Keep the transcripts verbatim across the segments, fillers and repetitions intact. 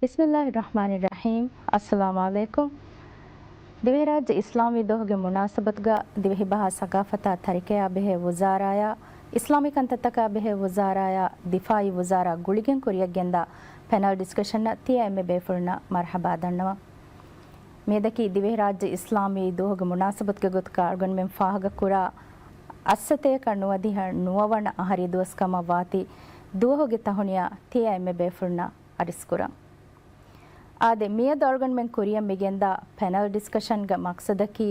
ބިސްމިއްލާހި ރަޙްމާނި ރަޙީމް. އައްސަލާމު ޢަލައިކުމް. ދިވެހިރާއްޖެ އިސްލާމީ ދުވަހުގެ މުނާސަބަތުގަ ދިވެހިބަހާ ސަގާފަތާ ތަރިކަޔާ ބެހޭ ވުޒާރާޔާ، އިސްލާމީ ކަންތައްތަކާ ބެހޭ ވުޒާރާޔާ، ދިފާއީ ވުޒާރާ ގުޅިގެން ކުރިއަށްގެންދާ ޕެނަލް ޑިސްކަޝަންއަށް ތިޔަ އެންމެ ބޭފުޅުންނަށް މަރުޙަބާ ދަންނަވަން. މިއަދަކީ ދިވެހިރާއްޖެ އިސްލާމީ ދުވަހުގެ މުނާސަބަތުގެ ގޮތުގަ އަޅުގަނޑުމެން ފާހަގަކުރާ އައްސަތޭކަ ނުވަދިހަ ނުވަވަނަ އަހަރީ ދުވަސްކަމަށް ވާތީ ދުވަހުގެ ތަހުނިޔާ ތިޔަ އެންމެ ބޭފުޅުންނަށް އަރިސްކުރަން. އާދެ، މިއަދު އަޅުގަނޑުމެން ކުރިއަށް މިގެންދާ ޕެނަލް ޑިސްކަޝަންގެ މަޤްޞަދަކީ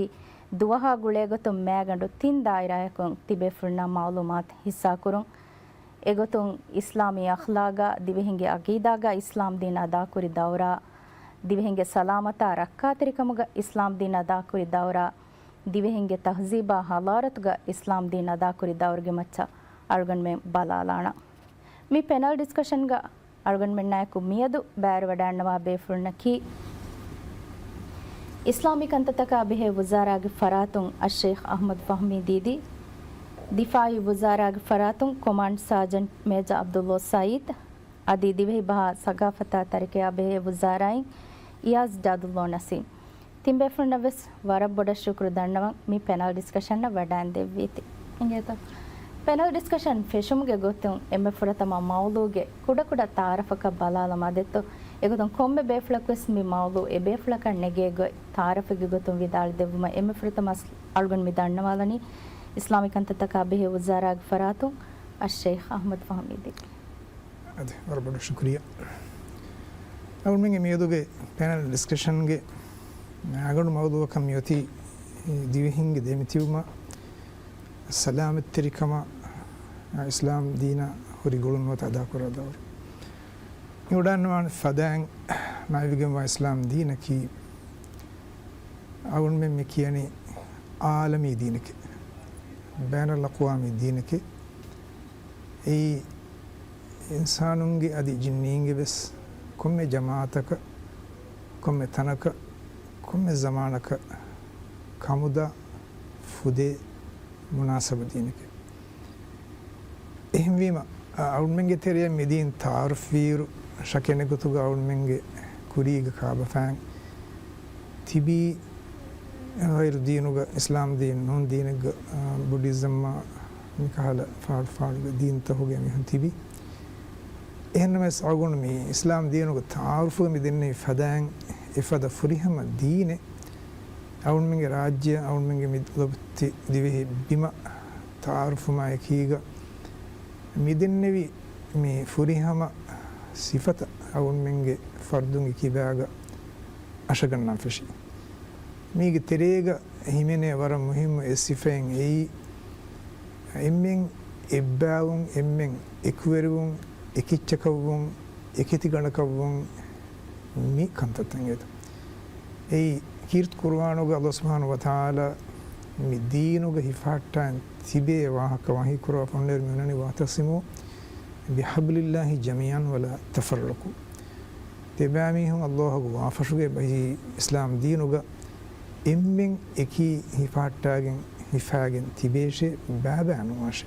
ދުވަހާ ގުޅޭގޮތުން މައިގަނޑު ތިން ދާއިރާއަކުން ތިބޭފުޅުންނަށް މަޢުލޫމާތު ހިއްސާކުރުން. އެގޮތުން އިސްލާމީ އަޚްލާގާ، ދިވެހިންގެ ޢަޤީދާގާ އިސްލާމްދީން އަދާކުރި ދައުރާ، ދިވެހިންގެ ސަލާމަތާ ރައްކާތެރިކަމުގަ އިސްލާމްދީން އަދާކުރި ދައުރާ، ދިވެހިންގެ ތަހްޒީބާ ޙަޟާރަތުގަ އިސްލާމްދީން އަދާކުރި ދައުރުގެ މައްޗަށް އަޅުގަނޑުމެން ބަލާލާނަން. މި ޕެނަލް ޑިސްކަޝަންގަ އަޅުގަނޑުމެންނާއެކު މިއަދު ބައިވެރިވަޑައިގަންނަވާ ބޭފުޅުންނަކީ، އިސްލާމީ ކަންތައްތަކާ ބެހޭ ވުޒާރާގެ ފަރާތުން އައްޝައިޚް އަޙްމަދު ފަހްމީ ދީދީ، ދިފާއީ ވުޒާރާގެ ފަރާތުން ކޮމާންޑް ސާޖަންޓް މޭޖަ ޢަބްދުﷲ ސަޢީދު، އަދި ދިވެހިބަހާ ސަގާފަތާ ތަރިކަޔާ ބެހޭ ވުޒާރާއިން އިޔާޒް ޖާދުﷲ ނަސީމް. ތިން ބޭފުޅުންނަށް ވެސް ވަރަށް ބޮޑަށް ޝުކުރު ދަންނަވަން މި ޕެނަލް ޑިސްކަޝަންއަށް ވަޑައިންދެއްވީތީ. އިނގޭތޯ؟ ޕެނަލް ޑިސްކަޝަން ފެށުމުގެ ގޮތުން އެންމެ ފުރަތަމަ މައުޟޫގެ ކުޑަކުޑަ ތަޢާރަފަކަށް ބަލާލަމާ ދެއްތޯ؟ އެގޮތުން ކޮންމެ ބޭފުޅަކުވެސް މި މައުޟޫ އެ ބޭފުޅަކަށް ނެގޭ ގޮތް ތަޢާރަފެއްގެ ގޮތުން ވިދާޅު ދެއްވުމަށް އެންމެ ފުރަތަމަ އަޅުގަނޑު މި ދަންނަވާލަނީ އިސްލާމީ ކަންތައްތަކާ ބެހޭ ވުޒާރާގެ ފަރާތުން އައްޝައިޚް އަޙްމަދު ފަހްމީ ދީދީ. އަދި ވަރަށް ބޮޑަށް ޝުކުރިއްޔާ. އަޅުގަނޑުމެންގެ މިއަދުގެ ޕެނަލް ޑިސްކަޝަންގެ އަގަނޑު މައުޟޫއަކަށް މިއޮތީ ދިވެހިންގެ ދެމިތިބުމަށް، ސަލާމަތްތެރިކަމަށް، އިސްލާމް ދީނަށް ހުރި ގުޅުން ނުވަތަ އަދާކުރާ ދައުރު. މި ވަޑައިގަންނަވާނެ ފަދައިން މާތްވެގެންވާ އިސްލާމް ދީނަކީ އަޅުގަނޑުމެން މި ކިޔަނީ ޢާލަމީ ދީނެކޭ، ބައިނަލްއަޤްވާމީ ދީނެކޭ. އެއީ އިންސާނުންގެ އަދި ޖިންނީންގެ ވެސް ކޮންމެ ޖަމާޢަތަކަށް، ކޮންމެ ތަނަކަށް، ކޮންމެ ޒަމާނަކަށް ކަމުދާ ފުދޭ މުނާސަބަ ދީނެކޭ. އެހެންވީމަ، އަ، އަޅުގަނޑުމެންގެ ތެރެއަށް މި ދީން ތަޢާރަފްވީއިރު، ޝަކެއް ނެތް ގޮތުގަ އަޅުގަނޑުމެންގެ ކުރީގަ ކާބަފައިން ތިބީ، ޣައިރު ދީނުގަ، އިސްލާމް ދީން ނޫން ދީނެއްގަ، އާ، ބުޑިޒަމްއާ މިކަހަލަ ފާޅު ފާޅުގެ ދީންތަކުގެ މީހުން ތިބީ. އެހެންނަމަވެސް، އަޅުގަނޑު މި އިސްލާމް ދީނުގެ ތަޢާރުފުގަ މި ދެންނެވި ފަދައިން އެފަދަ ފުރިހަމަ ދީނެއް އަޅުގަނޑުމެންގެ ރާއްޖެއަށް، އަޅުގަނޑުމެންގެ މި ލޮބުވެތި ދިވެހި ބިމަށް ތަޢާރުފުވުމާ އެކީގަ، މި ދެންނެވި މި ފުރިހަމަ ސިފަތައް އަޅުގަނޑުމެންގެ ފަރުދުންގެ ކިބާގަ އަށަގަންނަން ފެށި. މީގެ ތެރޭގަ ހިމެނޭ ވަރަށް މުހިއްމު އެއް ސިފައެއް އެއީ، އެންމެން އެއްބައިވުން، އެންމެން އެކުވެރިވުން، އެކިއްޗަކަށްވުން، އެކިތިގަނޑަކަށްވުން މި ކަންތައްތައް އެދުން. އެއީ ކީރިތި ޤުރުއާނުގަ ﷲ ސުބްޙާނަހޫ ވަތަޢާލާ މި ދީނުގަ ހިފަހައްޓާން ތިބޭ ވާހަކަ ވަޙީކުރާ ފަހުން މި ބުނަނީ، "واعتصموا بحبل الله جميعا ولا تفرقوا." ތިބާމީހުން ﷲ ގެ ވާފަށުގައި ބަހީ އިސްލާމް ދީނުގަ އެންމެން އެކީ ހިފަހައްޓާގެން ހިފާގެން ތިބޭށޭ، ބައިބައި ނުވާށޭ.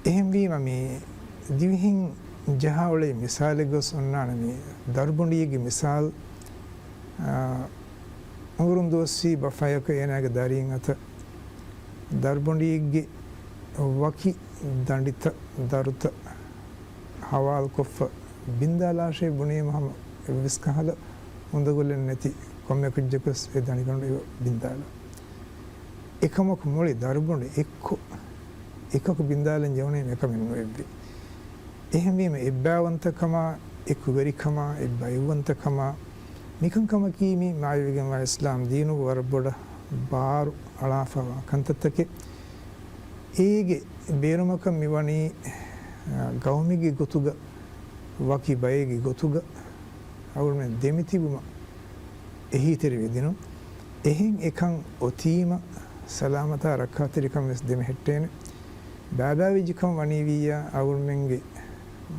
އެހެންވީމަ، މި ދިވެހިން ޖަހާ އުޅޭ މިސާލެއް ގޮސް އޮންނާނެ. މި ދަރުބޮނޑިއެއްގެ މިސާލް، އާ، އުމުރުން ދުވަސްވީ ބަފަޔަކަށް އޭނާގެ ދަރީން އަތަށް ދަރުބޮނޑިއެއްގެ ވަކި ދަނޑިތައް، ދަރުތައް ހަވާލުކޮށްފަ ބިންދާލާށޭ ބުނީމަ، ހަމަ އެއްވެސް ކަހަލަ އުނދަގުލެއް ނެތި ކޮންމެ ކުއްޖަކުވެސް އެ ދަނޑިގަނޑު އެބަ ބިންދާލާ. އެކަމަކު މުޅި ދަރުބޮނޑު އެއްކޮށް، އެކަކު ބިންދާލަން ޖެހުނީމަ އެކަމެއް ނުވެއްވި. އެހެންވީމަ، އެއްބައިވަންތަކަމާ، އެކުވެރިކަމާ، އެއްބައިވަންތަކަމާ، މިކަންކަމަކީ މި މާތްވެގެންވާ އިސްލާމް ދީނުގަ ވަރަށް ބޮޑަށް ބާރު އަޅާފަވާ ކަންތައްތަކެއް. އޭގެ ބޭނުމަކަށް މިވަނީ، އަ، ގައުމެއްގެ ގޮތުގަ، ވަކި ބައެއްގެ ގޮތުގަ އަޅުގަނޑުމެން ދެމިތިބުމަށް އެހީތެރިވެދިނުން. އެހެން އެކަން އޮތީމަ، ސަލާމަތާ ރައްކާތެރިކަން ވެސް ދެމެހެއްޓޭނެ. ބައިބައިވެއްޖެކަން ވަނީވިއްޔާ، އަޅުގަނޑުމެންގެ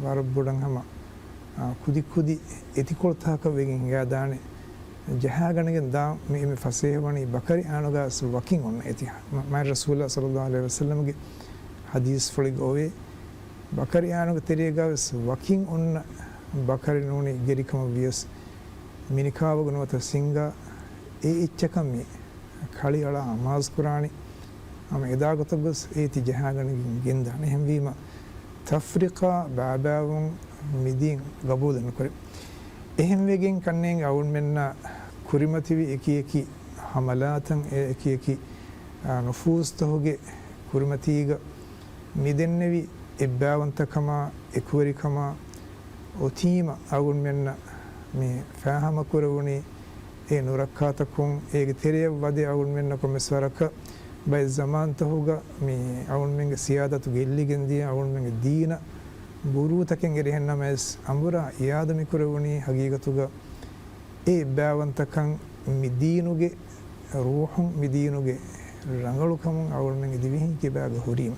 ވަރަށް ބޮޑަށް ހަމަ، އާ، ކުދިކުދި އެތިކޮޅުތަކަކަށް ވެގެން ހިނގާދާނެ. ޖަހާގަނެގެން ދާ މި އެންމެ ފަސޭހަވަނީ ބަކަރި އާނުގަ ވެސް ވަކިން އޮންނަ އެތި. މާތް ރަސޫލާ ޞައްލައްލާހު ޢަލައިހި ވަސައްލަމްގެ ޙަދީޘްފުޅެއްގަ އޮވޭ، ބަކަރި އާނުގެ ތެރޭގަ ވެސް ވަކިން އޮންނަ ބަކަރި ނޫނީ ގެރިކަމަށް ވިޔަސް، މިނިކާވަގު ނުވަތަ ސިންގާ އެ އެއްޗަކަށް މި ކަޅިއަޅާ އަމާޒުކުރާނީ. ހަމަ އެދާ ގޮތަށް ގޮސް އޭތި ޖަހާގަނެގެން ގެންދާނެ. އެހެންވީމަ، ތަފްރިޤާ ބާބާވުން މިދީން ގަބޫލެއް ނުކުރޭ. އެހެންވެގެން ކަންނޭނގެ އަޅުގަނޑުމެންނަށް ކުރިމަތިވި އެކިއެކި ހަމަލާތައް، އެ އެކިއެކި، އާ، ނުފޫޒުތަކުގެ ކުރިމަތީގަ މިދެންނެވި އެއްބާވަންތަކަމާ، އެކުވެރިކަމާ އޮތީމަ އަޅުގަނޑުމެންނަށް މި ފާހަމަކުރެވުނީ އެ ނުރައްކާތަކުން. އޭގެ ތެރެޔަށް ވަދެ އަޅުގަނޑުމެންނަށް ކޮންމެސް ވަރަކަށް ބައެއް ޒަމާންތަކުގަ މި އަޅުގަނޑުމެންގެ ސިޔާދަތު ގެއްލިގެން ދިޔަ އަޅުގަނޑުމެންގެ ދީނަށް ބުރޫތަކެއް އެރި އެހެންނަމަވެސް، އަނބުރާ އިޔާދަ މިކުރެވުނީ ހަގީގަތުގަ އެ އެއްބާވަންތަކަން މި ދީނުގެ ރޫޙުން، މި ދީނުގެ ރަނގަޅުކަމުން އަޅުގަނޑުމެންގެ ދިވެހިން ކިބާގަ ހުރީމަ.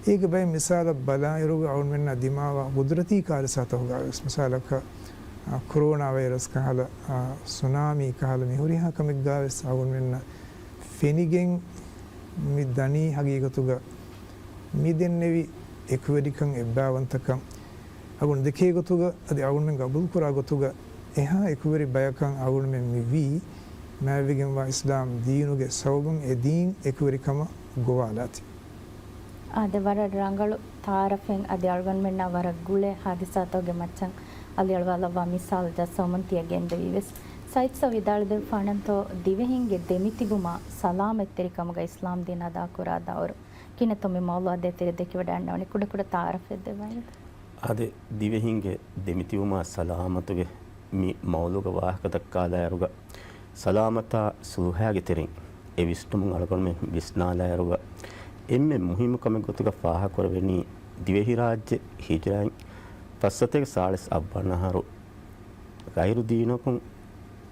އޭގެ ބައެއް މިސާލަށް ބަލާއިރުގަ އަޅުގަނޑުމެންނާ ދިމާވާ ގުދުރަތީ ކާރިސާތަކުގަ ވެސް، މިސާލަކަށް، އާ، ކޮރޯނާ ވައިރަސް ކަހަލަ، އާ، ސުނާމީ ކަހަލަ މި ހުރިހާ ކަމެއްގަ ވެސް އަޅުގަނޑުމެންނަށް ފެނިގެން މި ދަނީ ހަގީގަތުގަ މި ދެންނެވި އެކުވެރިކަން އެއްބާވަންތަކަން އަޅުގަނޑު ދެކޭ ގޮތުގަ އަދި އަޅުގަނޑުމެން ގަބޫލުކުރާ ގޮތުގަ އެހާ އެކުވެރި ބަޔަކަށް އަޅުގަނޑުމެން މި ވީ، މާތްވެގެންވާ އިސްލާމް ދީނުގެ ސަބަބުން އެ ދީން އެކުވެރިކަމަށް ގޮވާލާތީ. އާދެ، ވަރަށް ރަނގަޅު ތަޢާރަފެއް އަދި އަޅުގަނޑުމެންނާ ވަރަށް ގުޅޭ ހާދިސާތަކުގެ މައްޗަށް އަލިއަޅުވާލައްވާ މިސާލު ޖައްސަވަމުން ތިޔަ ގެންދެވީ ވެސް. ސައިދް ސަރ ވިދާޅުދެއްވާނަންތޯ، ދިވެހިންގެ ދެމިތިބުމާ ސަލާމަތްތެރިކަމުގަ އިސްލާމް ދީން އަދާކުރާ ދައުރު؟ ކިހިނެއްތޯ މި މައުޟޫޢާ ދޭތެރޭ ދެކިވަޑައިގަންނަވަނީ؟ ކުޑަކުޑަ ތަޢާރަފެއް ދެއްވާނެތަ؟ އާދެ، ދިވެހިންގެ ދެމިތިބުމާ ސަލާމަތުގެ މި މައުޟޫޢުގަ ވާހަކަ ދައްކާލާއިރުގަ، ސަލާމަތާ ސުލްހައިގެ ތެރެއިން އެ ވިސްނުމުން އަޅުގަނޑުމެން ވިސްނާލާއިރުގަ، އެންމެ މުހިއްމު ކަމެއް ގޮތުގަ ފާހަގަކުރެވެނީ، ދިވެހިރާއްޖެ ހިޖްރައިން ފައްސަތޭކަ ސާޅީސް އަށްވަނަ އަހަރު ޣައިރު ދީނަކުން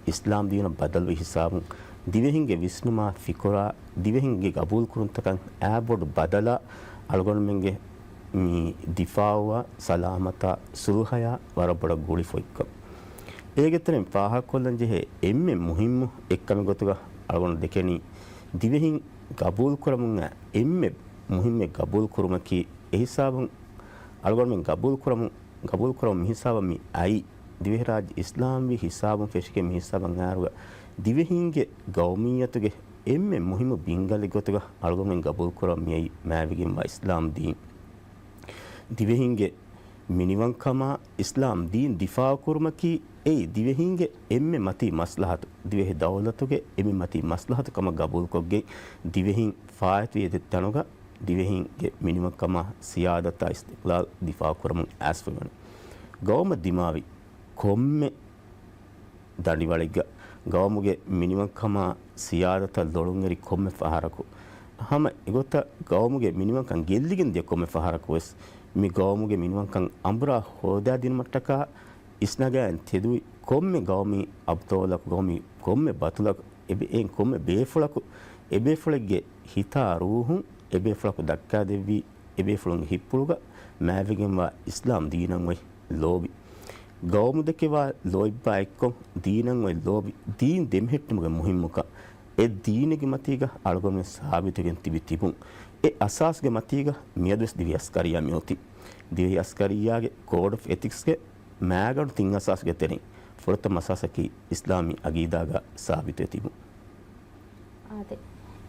އިސްލާމް ދީނަށް ބަދަލުވި ހިސާބުން، ދިވެހިންގެ ވިސްނުމާ ފިކުރާ، ދިވެހިންގެ ގަބޫލުކުރުންތަކަށް އާ ބޮޑު ބަދަލާ އަޅުގަނޑުމެންގެ މި ދިފާޢުއާ، ސަލާމަތާ، ސުލްހަޔާ ވަރަށް ބޮޑަށް ގުޅިފަ އޮތްކަން. އޭގެ ތެރެއިން ފާހަގަކޮށްލަން ޖެހޭ އެންމެ މުހިއްމު އެއްކަމެއް ގޮތުގަ އަޅުގަނޑު ދެކެނީ، ދިވެހިން ގަބޫލުކުރަމުން އެންމެ މުހިއްމެއް ގަބޫލުކުރުމަކީ، އެހިސާބުން އަޅުގަނޑުމެން ގަބޫލުކުރަމުން، ގަބޫލުކުރަމުން މިހިސާބަށް މި އައީ، ދިވެހިރާއްޖެ އިސްލާމްވީ ހިސާބުން ފެށިގެން މިހިސާބަށް އައިރުގަ، ދިވެހިންގެ ގައުމިއްޔަތުގެ އެންމެ މުހިއްމު ބިންގަލެއް ގޮތުގަ އަޅުގަނޑުމެން ގަބޫލުކުރަން މިއައީ މާތްވެގެންވާ އިސްލާމް ދީން. ދިވެހިންގެ މިނިވަންކަމާ އިސްލާމް ދީން ދިފާޢުކުރުމަކީ އެއީ ދިވެހިންގެ އެންމެ މަތީ މަސްލަހަތު، ދިވެހި ދައުލަތުގެ އެންމެ މަތީ މަސްލަހަތު ކަމަށް ގަބޫލުކޮށްގެން، ދިވެހިން ފާއިތުވި އެތަނުގަ ދިވެހިންގެ މިނިވަންކަމާ ސިޔާދަތާ އިސްތިޤްލާލް ދިފާޢުކުރަމުން އައިސްފަވަނީ. ގައުމަށް ދިމާވި ކޮންމެ ދަނޑިވަޅެއްގަ ގައުމުގެ މިނިވަންކަމާ ސިޔާދަތަށް ލޮޅުންއެރި ކޮންމެ ފަހަރަކު، ހަމަ އެގޮތަށް ގައުމުގެ މިނިވަންކަން ގެއްލިގެން ދިޔަ ކޮންމެ ފަހަރަކު ވެސް، މި ގައުމުގެ މިނިވަންކަން އަނބުރާ ހޯދާދިނުމަށްޓަކާ އިސްނަގާއިން ތެދުވި ކޮންމެ ގައުމީ އަބްޠާލަކު، ގައުމީ ކޮންމެ ބަތުލަކު، އެބެ-، އެއިން ކޮންމެ ބޭފުޅަކު، އެބޭފުޅެއްގެ ހިތާ ރޫޙުން އެބޭފުޅަކު ދައްކާދެއްވީ، އެބޭފުޅުންގެ ހިތްޕުޅުގަ މާތްވެގެންވާ އިސްލާމް ދީނަށް އޮތް ލޯބި. ގައުމު ދެކެވާ ލޯތްބާ އެއްކޮށް، ދީނަށް އޮތް ލޯބި، ދީން ދެމެހެއްޓުމުގެ މުހިއްމުކަން، އެ ދީނެއްގެ މަތީގަ އަޅުގަނޑުމެން ސާބިތުވެގެން ތިބި ތިބުން. އެ އަސާސްގެ މަތީގަ މިއަދުވެސް ދިވެހި އަސްކަރިއްޔާ މިއޮތީ. ދިވެހި އަސްކަރިއްޔާގެ ކޯޑް އޮފް އެތިކްސްގެ މައިގަނޑު ތިން އަސާސްގެ ތެރެއިން ފުރަތަމަ އަސާސަކީ އިސްލާމީ އަގީދާގަ ސާބިތުވެ ތިބުން. އާދެ،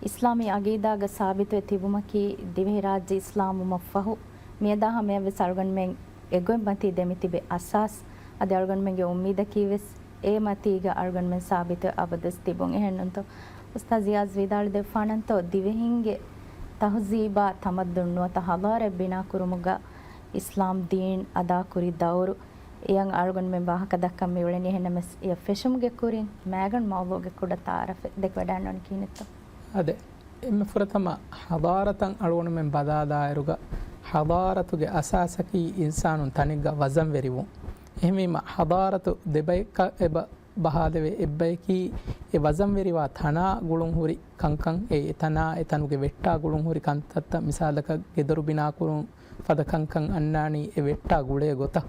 އިސްލާމީ އަގީދާގަ ސާބިތުވެ ތިބުމަކީ ދިވެހިރާއްޖެ އިސްލާމްވުމަށްފަހު، މިއަދާ ހަމަޔަށްވެސް އަޅުގަނޑުމެން އެގޮތް މަތީ ދެމިތިބި އަސާސް، އަދި އަޅުގަނޑުމެންގެ އުއްމީދަކީވެސް އެ މަތީގަ އަޅުގަނޑުމެން ސާބިތުވެ އަބަދުވެސް ތިބުން. އެހެންނޫންތޯ؟ އުސްތާޛް ޒިޔާޒް ވިދާޅުދެއްވާނަންތޯ، ދިވެހިންގެ ތަހުޒީބާ ތަމައްދުން ނުވަތަ ޙަޟާރަތް ބިނާކުރުމުގަ އިސްލާމް ދީން އަދާކުރި ދައުރު، އެޔަށް އަޅުގަނޑުމެން ވާހަކަ ދައްކަން މިއުޅެނީ. އެހެންނަމަވެސް، އެޔަށް ފެށުމުގެ ކުރިން މައިގަނޑު މައުޟޫޢުގެ ކުޑަ ތަޢާރަފެއް ދެކިވަޑައިގަންނަވަނީ ކިހިނެއްތޯ؟ އާދެ، އެންމެ ފުރަތަމަ ޙަޟާރަތަށް އަޅުގަނޑުމެން ބަލާލާއިރުގަ، ޙަޟާރަތުގެ އަސާސަކީ އިންސާނުން ތަނެއްގަ ވަޒަންވެރިވުން. އެހެންވީމަ، ޙަޟާރަތު ދެބައެއްކަ އެބަ ބަހާލެވޭ. އެއްބަޔަކީ އެ ވަޒަންވެރިވާ ތަނާ ގުޅުންހުރި ކަންކަން، އެ ތަނާ އެ ތަނުގެ ވެއްޓާ ގުޅުންހުރި ކަންތައްތައް، މިސާލަކަށް ގެދޮރު ބިނާކުރުން ފަދަ ކަންކަން އަންނާނީ އެ ވެއްޓާ ގުޅޭ ގޮތަށް.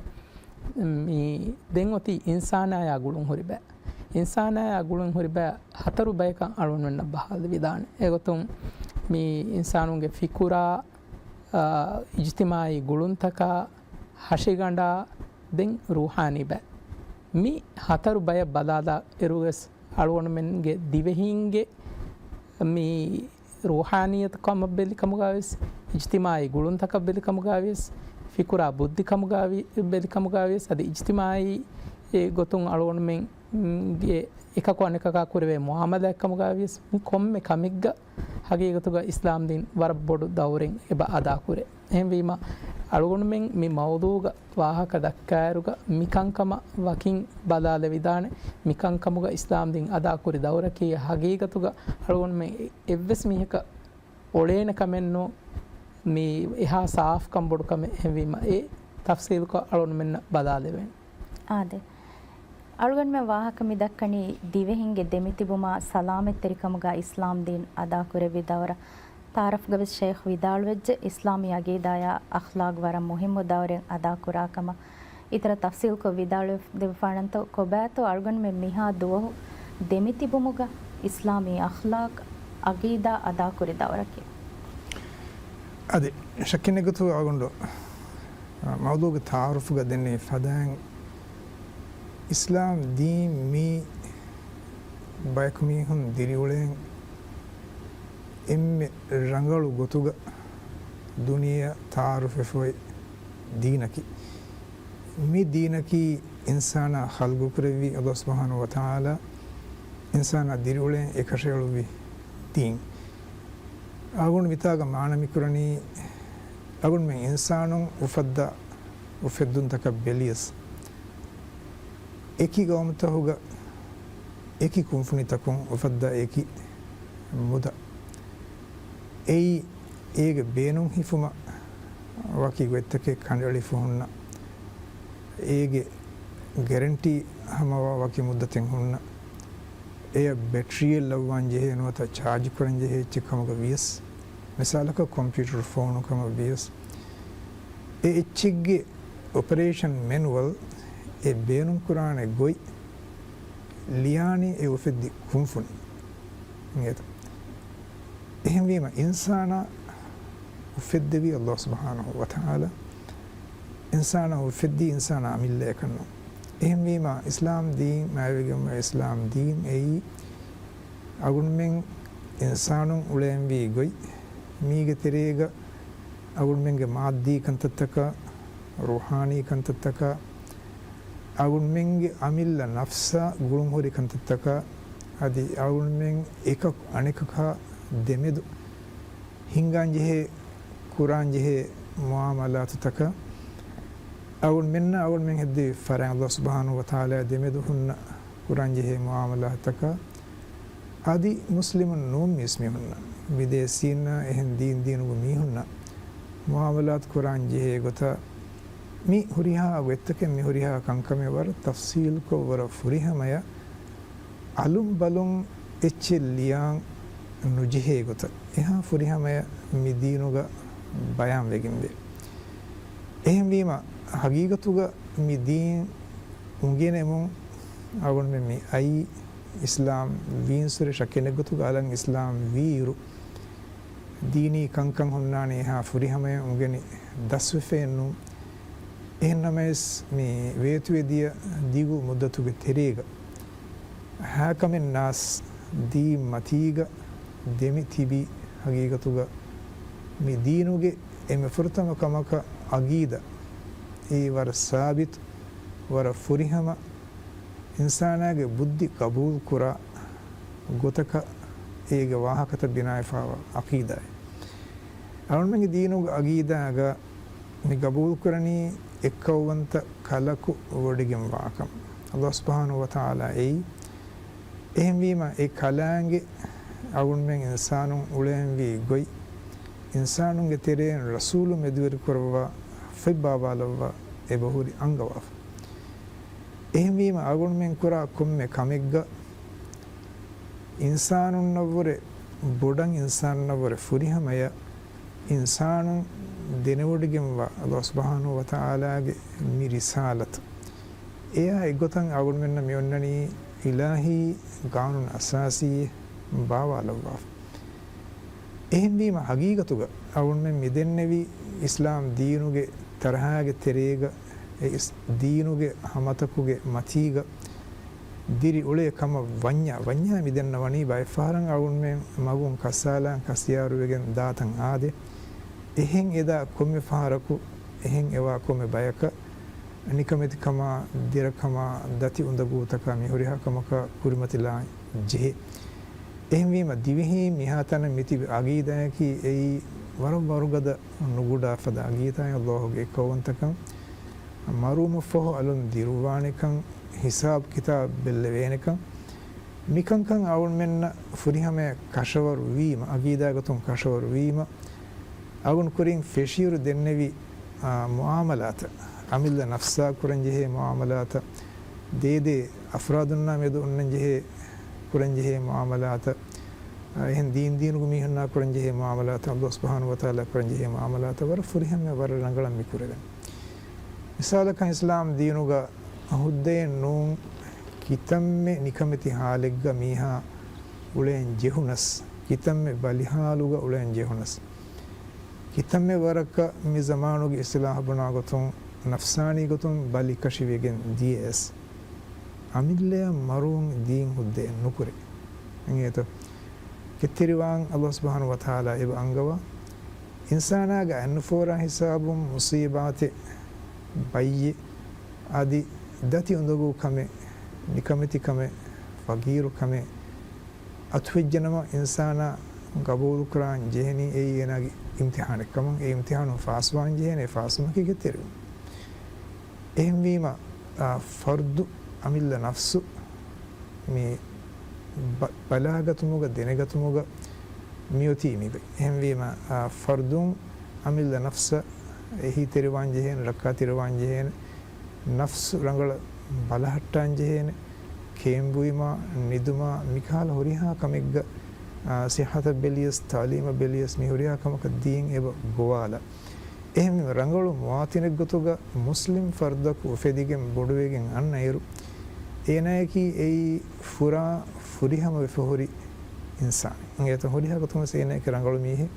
މި ދެން އޮތީ އިންސާނާޔާ ގުޅުންހުރި ބައެއް. އިންސާނާއާ ގުޅުން ހުރި ބައި ހަތަރު ބަޔަކަށް އަޅުގަނޑުމެންނަށް ބަހާލެވިދާނެ. އެގޮތުން މި އިންސާނުންގެ ފިކުރާ، އާ، އިޖްތިމާއީ ގުޅުންތަކާ، ހަށިގަނޑާ، ދެން ރޫޙާނީ ބައި. މި ހަތަރު ބަޔަށް ބަލާލާ އިރުވެސް އަޅުގަނޑުމެންގެ ދިވެހީންގެ މި ރޫޙާނިއްޔަތު ކަމަށް ބެލި ކަމުގާވިޔަސް، އިޖްތިމާއީ ގުޅުންތަކަށް ބެލި ކަމުގާވިޔަސް، ފިކުރާ ބުއްދި ކަމުގާވި، ބެލި ކަމުގާވިޔަސް، އަދި އިޖްތިމާއީ ގޮތުން އަޅުގަނޑުމެންގެ އެކަކު އަނެކަކާ ކުރެވޭ މުއާމަލާތް ކަމުގާވިޔަސް، މި ކޮންމެ ކަމެއްގަ ހަގީގަތުގަ އިސްލާމް ދީން ވަރަށް ބޮޑު ދައުރެއް އެބަ އަދާކުރޭ. އެހެންވީމަ، އަޅުގަނޑުމެން މި މައުޟޫގަ ވާހަކަ ދައްކާއިރުގަ މިކަންކަމަށް ވަކިން ބަލާލެވިދާނެ. މިކަންކަމުގަ އިސްލާމް ދީން އަދާކުރި ދައުރަކީ ހަގީގަތުގަ އަޅުގަނޑުމެން އެއްވެސް މީހަކަށް އޮޅޭނެ ކަމެއް ނޫން. މި އެހާ ސާފްކަން ބޮޑު ކަމެއް. އެހެންވީމަ އެ ތަފްސީލްކޮށް އަޅުގަނޑުމެންނަށް ބަލާލެވޭނެ. އާދެ. އަޅުގަނޑުމެން ވާހަކަ މި ދައްކަނީ ދިވެހިންގެ ދެމިތިބުމާ ސަލާމަތްތެރިކަމުގަ އިސްލާމް ދީން އަދާކުރެއްވި ދައުރަށް. ތައާރަފްގަވެސް ޝައިޚް ވިދާޅުވެއްޖެ، އިސްލާމީ އަގީދާއާ އަޚްލާގް ވަރަށް މުހިއްމު ދައުރެއް އަދާކުރާކަމަށް. އިތުރަށް ތަފްސީލްކޮށް ވިދާޅުވެދެއްވާނަންތޯ، ކޮބާތޯ އަޅުގަނޑުމެން މިހާ ދުވަހު ދެމިތިބުމުގަ އިސްލާމީ އަޚްލާގް އަގީދާ އަދާކުރި ދައުރަކީ؟ އަދި ޝައްކެއް ނެތްގޮތުގަ އަޅުގަނޑު، އަ، މައުޟޫގެ ތައާރަފްގަ ދެންނެވި ފަދައިން، އިސްލާމް ދީން މީ ބަޔަކު މީހުން ދިރިއުޅޭން އެންމެ ރަނގަޅު ގޮތުގަ ދުނިޔެއަށް ތައާރަފްވެފައި ދީނަކީ. މި ދީނަކީ އިންސާނާ ޚަލްގުކުރެއްވި ﷲ ސުބްޙާނަހޫ ވަތަޢާލާ އިންސާނާ ދިރިއުޅޭން އެކަށައެޅުއްވި ދީން. އަޅުގަނޑު މިތާގަ މާނަ މިކުރަނީ، އަޅުގަނޑުމެން އިންސާނުން އުފައްދާ އުފެއްދުންތަކަށް ބެލިޔަސް، އެކި ގައުމުތަހުގަ އެކި ކުންފުނިތަކުން އުފައްދާ އެކި މުދާ. އެއީ އޭގެ ބޭނުން ހިފުމަށް ވަކި ގޮތްތަކެއް ކަނޑައެޅިފަ ހުންނަ. އޭގެ ގެރެންޓީ ހަމަވާ ވަކި މުއްދަތެއް ހުންނަ. އެޔަށް ބެޓްރީއެއް ލައްވާން ޖެހޭ ނުވަތަ ޗާޖު ކުރަން ޖެހޭ އެއްޗެއް ކަމުގަ ވިޔަސް، މިސާލަކަށް ކޮމްޕިއުޓަރު ފޯނު ކަމަށް ވިޔަސް، އެ އެއްޗެއްގެ އޮޕަރޭޝަން މެނުއަލް، އެ ބޭނުންކުރާނެ ގޮތް ލިޔާނީ އެ އުފެއްދި ކުންފުނި. އިނގޭތަ؟ އެހެންވީމަ، އިންސާނާ އުފެއްދެވީ ﷲ ސުބްޙާނަހޫ ވަތަޢާލާ. އިންސާނާ އުފެއްދީ އިންސާނާ އަމިއްލައަކަށް ނޫން. އެހެންވީމަ، އިސްލާމް ދީން، މާތްވެގެންވާ އިސްލާމް ދީން އެއީ އަޅުގަނޑުމެން އިންސާނުން އުޅޭންވީ ގޮތް، މީގެ ތެރޭގަ އަޅުގަނޑުމެންގެ މާއްދީ ކަންތައްތަކާ، ރޫޙާނީ ކަންތައްތަކާ، އަޅުގަނޑުމެންގެ އަމިއްލަ ނަފްސާ ގުޅުންހުރި ކަންތައްތަކާ، އަދި އަޅުގަނޑުމެން އެކަކު އަނެކަކާ ދެމެދު ހިންގާންޖެހޭ، ކުރާންޖެހޭ މުޢާމަލާތުތަކަށް އަޅުގަނޑުމެންނާ އަޅުގަނޑުމެން ހެއްދެވި ފަރާތް ﷲ ސުބްޙާނަހޫ ވަތަޢާލާ ދެމެދު ހުންނަ ކުރާންޖެހޭ މުޢާމަލާތަކަށް އަދި މުސްލިމުން ނޫން މީސްމީހުންނަށް، ބިދޭސީންނަށް އެހެން ދީން ދީނުގެ މީހުންނަށް މުޢާމަލާތު ކުރާން ޖެހޭ ގޮތަށް މި ހުރިހާ ގޮތްތަކެއް، މި ހުރިހާ ކަންކަމެއް ވަރަށް ތަފްޞީލްކޮށް، ވަރަށް ފުރިހަމަޔަށް އަލުން ބަލުން އެއްޗެއް ލިޔާން ނުޖެހޭ ގޮތަށް އެހާ ފުރިހަމަޔަށް މި ދީނުގަ ބަޔާންވެގެންވޭ. އެހެންވީމަ، ހަގީގަތުގަ މި ދީން އުނގެނެމުން އަޅުގަނޑުމެން މި އައީ އިސްލާމް ވީންސުރެ ޝައްކެއް ނެތްގޮތުގަ އަލަށް އިސްލާމް ވީއިރު، ދީނީ ކަންކަން ހުންނާނީ އެހާ ފުރިހަމަޔަށް އުނގެނި ދަސްވެފައެއް ނޫން. އެހެންނަމަވެސް، މި ވޭތުވެދިޔަ ދިގު މުއްދަތުގެ ތެރޭގަ ހައިކަމެއް ނާސް ދީން މަތީގަ ދެމި ތިބީ، ހަގީގަތުގަ މި ދީނުގެ އެންމެ ފުރަތަމަ ކަމަކަށް އަގީދާ، އެއީ ވަރަށް ސާބިތު، ވަރަށް ފުރިހަމަ، އިންސާނާގެ ބުއްދި ގަބޫލުކުރާ ގޮތަކަށް އޭގެ ވާހަކަތައް ބިނާވެފައިވާ އަގީދާއެއް. އަޅުގަނޑުމެންގެ ދީނުގެ އަގީދާގަ މި ގަބޫލުކުރަނީ އެއްކައުވަންތަ ކަލަކު ވޮޑިގެންވާކަން. ﷲ ސުބްޙާނަހޫ ވަތަޢާލާ އެއީ. އެހެންވީމަ، އެ ކަލާނގެ އަޅުގަނޑުމެން އިންސާނުން އުޅޭންވީ ގޮތް، އިންސާނުންގެ ތެރެއިން ރަސޫލު މެދުވެރިކުރައްވާ، ފޮތްބާވާލައްވާ އެބަހުރި އަންގަވާފަ. އެހެންވީމަ، އަޅުގަނޑުމެން ކުރާ ކޮންމެ ކަމެއްގަ އިންސާނުންނަށްވުރެ ބޮޑަށް އިންސާނުންނަށްވުރެ ފުރިހަމަޔަށް އިންސާނުން ދެނެވޮޑިގެންވާ ﷲ ސުބްޙާނަހޫ ވަތަޢާލާގެ މި ރިސާލަތު. އެއާ އެއްގޮތަށް އަޅުގަނޑުމެންނަށް މި އޮންނަނީ އިލާހީ ގާނޫނު އަސާސީއެއް ބާވާލައްވާފަ. އެހެންވީމަ، ހަގީގަތުގަ އަޅުގަނޑުމެން މިދެންނެވި އިސްލާމް ދީނުގެ ތަރަހާގެ ތެރޭގަ، އެ އިސް-، ދީނުގެ ހަމަތަކުގެ މަތީގަ ދިރިއުޅޭ ކަމަށް ވަންޏާ، ވަންޏާ މިދެންނަވަނީ ބައެއްފަހަރަށް އަޅުގަނޑުމެން މަގުން ކަސާލާން ކަސިޔާރުވެގެން ދާތަން އާދެ، އެހެން އެދާ ކޮންމެ ފަހަރަކު، އެހެން އެވާ ކޮންމެ ބަޔަކަށް، ނިކަމެތިކަމާ، ދެރަކަމާ، ދަތި އުނދަގޫތަކާ މިހުރިހާ ކަމަކާ ކުރިމަތިލާން ޖެހޭ. އެހެންވީމަ، ދިވެހީން މިހާތަނަށް މިތިބި އަގީދާއަކީ އެއީ ވަރަށް ވަރުގަދަ ނުގުޑާ ފަދަ އަގީދާއެއް، ﷲ ގެ އެއްކައުވަންތަކަން، މަރުވުމަށްފަހު އަލުން ދިރުވާނެކަން، ހިސާބު ކިތާބު ބެއްލެވޭނެކަން، މިކަންކަން އަޅުގަނޑުމެންނަށް ފުރިހަމަޔަށް ކަށަވަރު ވީމަ، އަގީދާގޮތުން ކަށަވަރު ވީމަ، އަޅުގަނޑު ކުރިން ފެށިއިރު ދެންނެވި، އާ، މުއާމަލާތަށް، އަމިއްލަ ނަފްސާ ކުރަންޖެހޭ މުއާމަލާތަށް، ދޭދޭ އަފްރާދުންނާ މެދު އޮންނަންޖެހޭ، ކުރަންޖެހޭ މުއާމަލާތަށް، އާ، އެހެން ދީން ދީނުގެ މީހުންނާ ކުރަންޖެހޭ މުއާމަލާތަށް، ﷲ ސުބްޙާނަހޫ ވަތަޢާލާ ކުރަންޖެހޭ މުއާމަލާތަށް ވަރަށް ފުރިހަމަޔަށް ވަރަށް ރަނގަޅަށް މި ކުރެވެން. މިސާލަކަށް، އިސްލާމް ދީނުގަ ހުއްދައެއް ނޫން، ކިތަންމެ ނިކަމެތި ހާލެއްގަ މީހާ އުޅޭން ޖެހުނަސް، ކިތަންމެ ބަލިހާލުގަ އުޅޭން ޖެހުނަސް، ކިތަންމެ ވަރަކަށް މި ޒަމާނުގެ އިސްތިލާހު ބުނާ ގޮތުން ނަފްސާނީ ގޮތުން ބަލިކަށިވެގެން ދިޔަޔަސް، އަމިއްލަޔަށް މަރުވުން ދީން ހުއްދައެއް ނުކުރޭ. އިނގޭތޯ؟ ކެތްތެރިވާން ﷲ ސުބްޙާނަހޫ ވަތަޢާލާ އެބަ އަންގަވާ، އިންސާނާގެ އަތްނުފޯރާ ހިސާބުން މުޞީބާތެއް، ބައްޔެއް، އަދި ދަތި އުނދަގޫ ކަމެއް، ނިކަމެތި ކަމެއް، ފަގީރު ކަމެއް އަތުވެއްޖެނަމަ، އިންސާނާ ގަބޫލުކުރާން ޖެހެނީ އެއީ އޭނާގެ އިމްތިޙާނެއް ކަމަށް، އެ އިމްތިޙާނުން ފާސްވާން ޖެހޭނެ، ފާސްވުމަކީ ކެތްތެރިވުން. އެހެންވީމަ، އާ، ފަރްދު، އަމިއްލަ ނަފްސު މި ބަ-، ބަލާގަތުމުގަ، ދެނެގަތުމުގަ މިއޮތީ މިގޮތް. އެހެންވީމަ، އާ، ފަރްދުން އަމިއްލަ ނަފްސަށް އެހީތެރިވާން ޖެހޭނެ، ރައްކާތެރިވާން ޖެހޭނެ، ނަފްސު ރަނގަޅަށް ބަލަހައްޓާން ޖެހޭނެ، ކޭންބުއިމާ، ނިދުމާ، މިކަހަލަ ހުރިހާ ކަމެއްގަ، އާ، ސިއްޙަތަށް ބެލިޔަސް، ތަޢުލީމަށް ބެލިޔަސް، މި ހުރިހާ ކަމަކަށް ދީން އެބަ ގޮވާލާ. އެހެންވީމަ، ރަނގަޅު މުވާތިނެއްގޮތުގަ މުސްލިމް ފަރްދަކު އުފެދިގެން ބޮޑުވެގެން އަންނައިރު، އޭނާޔަކީ އެއީ ފުރާ ފުރިހަމަވެފަ ހުރި އިންސާނެއް. އެތަން ހުރިހާ ގޮތުންވެސް އޭނާޔަކީ ރަނގަޅު މީހެއް.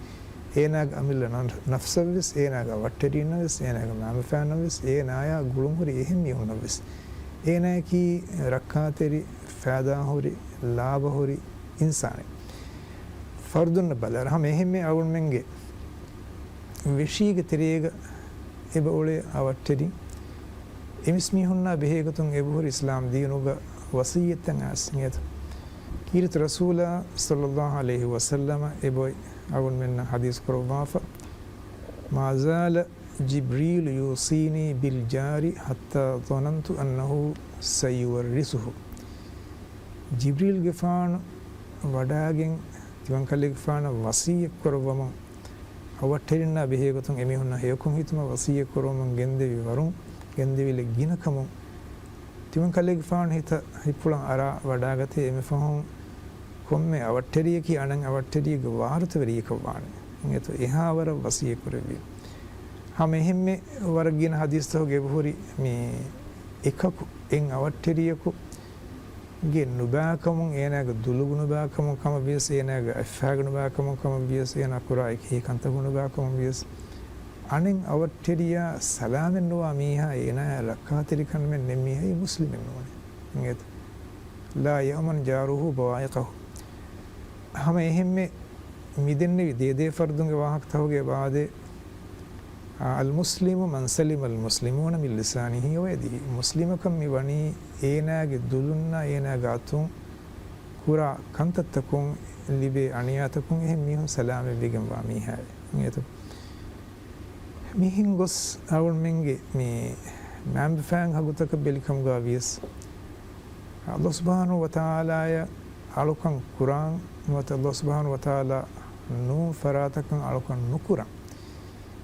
އޭނާގެ އަމިއްލަ ނަ-، ނަފްސަށްވެސް، އޭނާގެ އަވަށްޓެރީންނަށްވެސް، އޭނާގެ މައިންބަފައިންނަށްވެސް، އޭނާޔާ ގުޅުންހުރި އެހެން މީހުންނަށްވެސް، އޭނާޔަކީ ރައްކާތެރި، ފައިދާހުރި، ލާބަހުރި އިންސާނެއް. ފަރްދުންނަށް ބަލާއިރު، ހަމަ އެހެންމެ އަޅުގަނޑުމެންގެ ވެށީގެ ތެރޭގަ އެބަ އުޅޭ އަވަށްޓެރިން، އެމީސްމީހުންނާ ބެހޭގޮތުން އެބަހުރި އިސްލާމް ދީނުގަ ވަޞިއްޔަތްތައް އައިސް އިނގޭތަ؟ ކީރިތި ރަސޫލާ ޞައްލައްލާހު ޢަލައިހި ވަސައްލަމަ އެބައޮތް އަޅުގަނޑުމެންނަށް ޙަދީޘް ކުރައްވާފަ، "ما زال جبريل يوصيني بالجار حتى ظننت أنه سيورثه." ޖިބްރީލްގެފާނު ވަޑާގެން ތިމަންކަލޭގެފާނަށް ވަޞިއްޔަތް ކުރައްވަމުން، އަވަށްޓެރިންނާ ބެހޭގޮތުން އެމީހުންނަށް ހެޔޮކޮށް ހިތުމަށް ވަޞިއްޔަތް ކުރައްވަމުން ގެންދެވި ވަރުން، ގެންދެވިލެއް ގިނަ ކަމުން، ތިމަންކަލޭގެފާނު ހިތަށް ހިތްޕުޅަށް އަރާ ވަޑާގަތޭ، އެންމެ ފަހުން ކޮންމެ އަވަށްޓެރިޔަކީ އަނެއް އަވަށްޓެރިއެއްގެ ވާރުތަވެރިއެއްކަށް ވާނެ. އިނގޭތޯ؟ އެހާވަރަށް ވަޞިއްޔަތް ކުރެއްވި. ހަމަ އެހެންމެ ވަރަށް ގިނަ ޙަދީޘްތަކުގަ އެބަހުރި މި އެކަކު، އެއް އަވަށްޓެރިޔަކު ގެ ނުބާކަމުން، އޭނާގެ ދުލުގެ ނުބާކަމުން ކަމަށް ވިޔަސް، އޭނާގެ އަތްފައިގެ ނުބާކަމުން ކަމަށް ވިޔަސް، އޭނާ ކުރާ އެކި ކަންތަކުގެ ނުބާކަމުން ވިޔަސް، އަނެއް އަވަށްޓެރިޔާ ސަލާމެއް ނުވާ މީހާ، އޭނާޔާ ރައްކާތެރިކަން ނެތް މީހާ މުސްލިމެއް ނޫނޭ. އިނގޭތަ؟ "لا يأمن جاره بوائقه." ހަމަ އެހެންމެ މިދެންނެވި ދޭދޭ ފަރްދުންގެ ވާހަކަތަކުގެ ބާދެ، އާ، "المسلم من سلم المسلمون من لسانه ويده." މުސްލިމަކަށް މި ވަނީ އޭނާގެ ދުލުންނާ އޭނާގެ އަތުން ކުރާ ކަންތައްތަކުން ލިބޭ އަނިޔާތަކުން އެހެން މީހުން ސަލާމަތްވެގެންވާ މީހާއެއް. އިނގޭތަ؟ މިހެން ގޮސް އަޅުގަނޑުމެންގެ މި މައިންބަފައިން ހަގުތަކަށް ބެލިކަމުގަ ވިޔަސް، ﷲ ސުބްޙާނަހޫ ވަތަޢާލާޔަށް އަޅުކަން ކުރާން ނުވަތަ ﷲ ސުބްޙާނަހޫ ވަތަޢާލާ ނޫން ފަރާތަކަށް އަޅުކަން ނުކުރަން،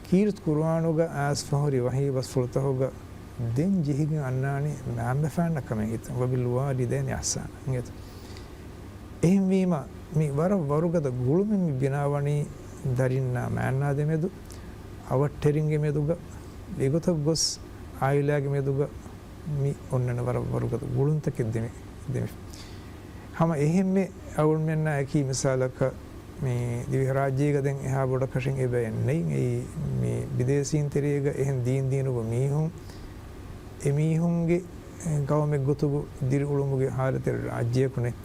ކީރިތި ޤުރުއާނުގަ އައިސްފަހުރި ވަޙީ ބަސްފުޅުތަކުގަ ދެން ޖެހިގެން އަންނާނީ މައިންބަފައިންނަށް ކަމެއް ހިތަށް، "وبالوالدين إحسانا" އިނގޭތަ؟ އެހެންވީމަ، މި ވަރަށް ވަރުގަދަ ގުޅުމެއް މި ބިނާވަނީ ދަރިންނާ މައިންނާ ދެމެދު، އަވަށްޓެރިންގެ މެދުގަ، އެގޮތަށް ގޮސް އާއިލާގެ މެދުގަ މި އޮންނަން ވަރަށް ވަރުގަދަ ގުޅުންތަކެއް ދެމި ދެމިފަ. ހަމަ އެހެންމެ އަޅުގަނޑުމެންނާއެކީ މިސާލަކަށް މި ދިވެހިރާއްޖޭގަ ދެން އެހާ ބޮޑަކަށެއް އެބައެއް ނެތް. އެއީ މި ބިދޭސީން ތެރޭގަ އެހެން ދީން ދިނުމުގެ މީހުން، އެމީހުންގެ ގައުމެއްގޮތުގަ ދިރިއުޅުމުގެ ހާލަތެއް ރާއްޖެއަކު ނެތް.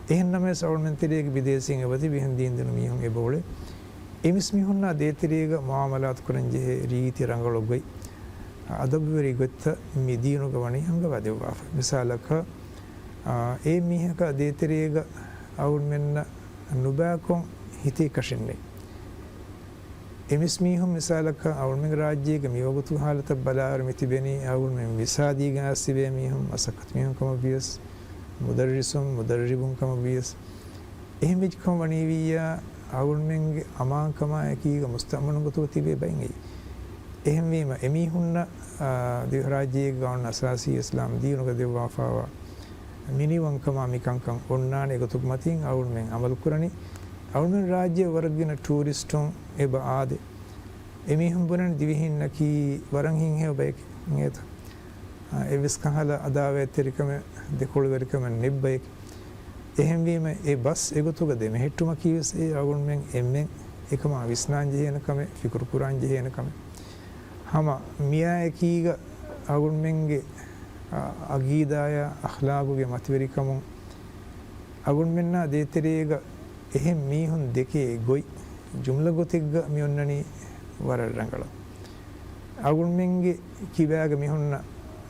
އެހެން ނަމަވެސް އަޅުގަނޑުމެން ތެރޭގަ ބިދޭސީން އެބަތިބި އެހެން ދީން ދިނުމުގެ މީހުން އެބައުޅޭ. އެ މިސް މީހުންނާ ދޭތެރޭގަ މުއާމަލާތު ކުރަން ޖެހޭ ރީތި ރަނގަޅު ގޮތް، އަދަބުވެރި ގޮތްތައް މި ދީނުގަ ވަނީ އަންގަވާ ދެއްވާފަ. މިސާލަކަށް، އާ، އެ މީހަކާ ދޭތެރޭގަ އަޅުގަނޑުމެންނަށް ނުބައިކޮށް ހިތޭކަށެއް ނެތް. އެ މިސް މީހުން މިސާލަކަށް އަޅުގަނޑުމެންގެ ރާއްޖޭގެ މިވަގުތު ހާލަތަށް ބަލާއިރު މިތިބެނީ އަޅުގަނޑުމެން ވިސާ ދީގެން އައިސް ތިބޭ މީހުން، މަސައްކަތު މީހުން ކަމަށް ވިޔަސް، މުދައްރިސުން، މުދައްރިބުން ކަމަށް ވިޔަސް، އެހެން ވެއްޖެކަމަށް ވަނީވިއްޔާ، އަޅުގަނޑުމެންގެ އަމާންކަމާއެކީގަ މުސްތައުމަނު ގޮތުގަ ތިބޭ ބައެއް އެއީ. އެހެންވީމަ، އެމީހުންނަށް، އާ، ދިވެހިރާއްޖޭގެ ގާނޫނު އަސާސީ އިސްލާމް ދީނުގަ ދެއްވާފައިވާ މިނިވަންކަމާ މިކަންކަން އޮންނާނެ ގޮތުގެ މަތީން އަޅުގަނޑުމެން އަމަލު ކުރަނީ. އަޅުގަނޑުމެން ރާއްޖެ ވަރަށް ގިނަ ޓޫރިސްޓުން އެބަ އާދޭ. އެމީހުން ބުނަނީ ދިވެހިންނަކީ ވަރަށް ހިތްހެޔޮ ބަޔެކޭ އިނގޭތަ؟ އާ، އެއްވެސް ކަހަލަ އަދާވަތްތެރިކަމެއް، ދެކޮޅުވެރިކަމެއް ނެތް ބަޔެކޭ. އެހެންވީމަ، އެ ބަސް އެގޮތުގަ ދެމެހެއްޓުމަކީވެސް އެ އަޅުގަނޑުމެން އެންމެން އެކަމާ ވިސްނާން ޖެހޭނެ ކަމެއް، ފިކުރު ކުރާން ޖެހޭނެ ކަމެއް. ހަމަ މިއާއެކީގަ އަޅުގަނޑުމެންގެ، އާ، އަގީދާޔާ އަޚްލާގުގެ މަތިވެރިކަމުން އަޅުގަނޑުމެންނާ ދޭތެރޭގަ އެހެން މީހުން ދެކޭ ގޮތް ޖުމްލަ ގޮތެއްގަ މި އޮންނަނީ ވަރަށް ރަނގަޅަށް. އަޅުގަނޑުމެންގެ ކިބާގަ މި ހުންނަ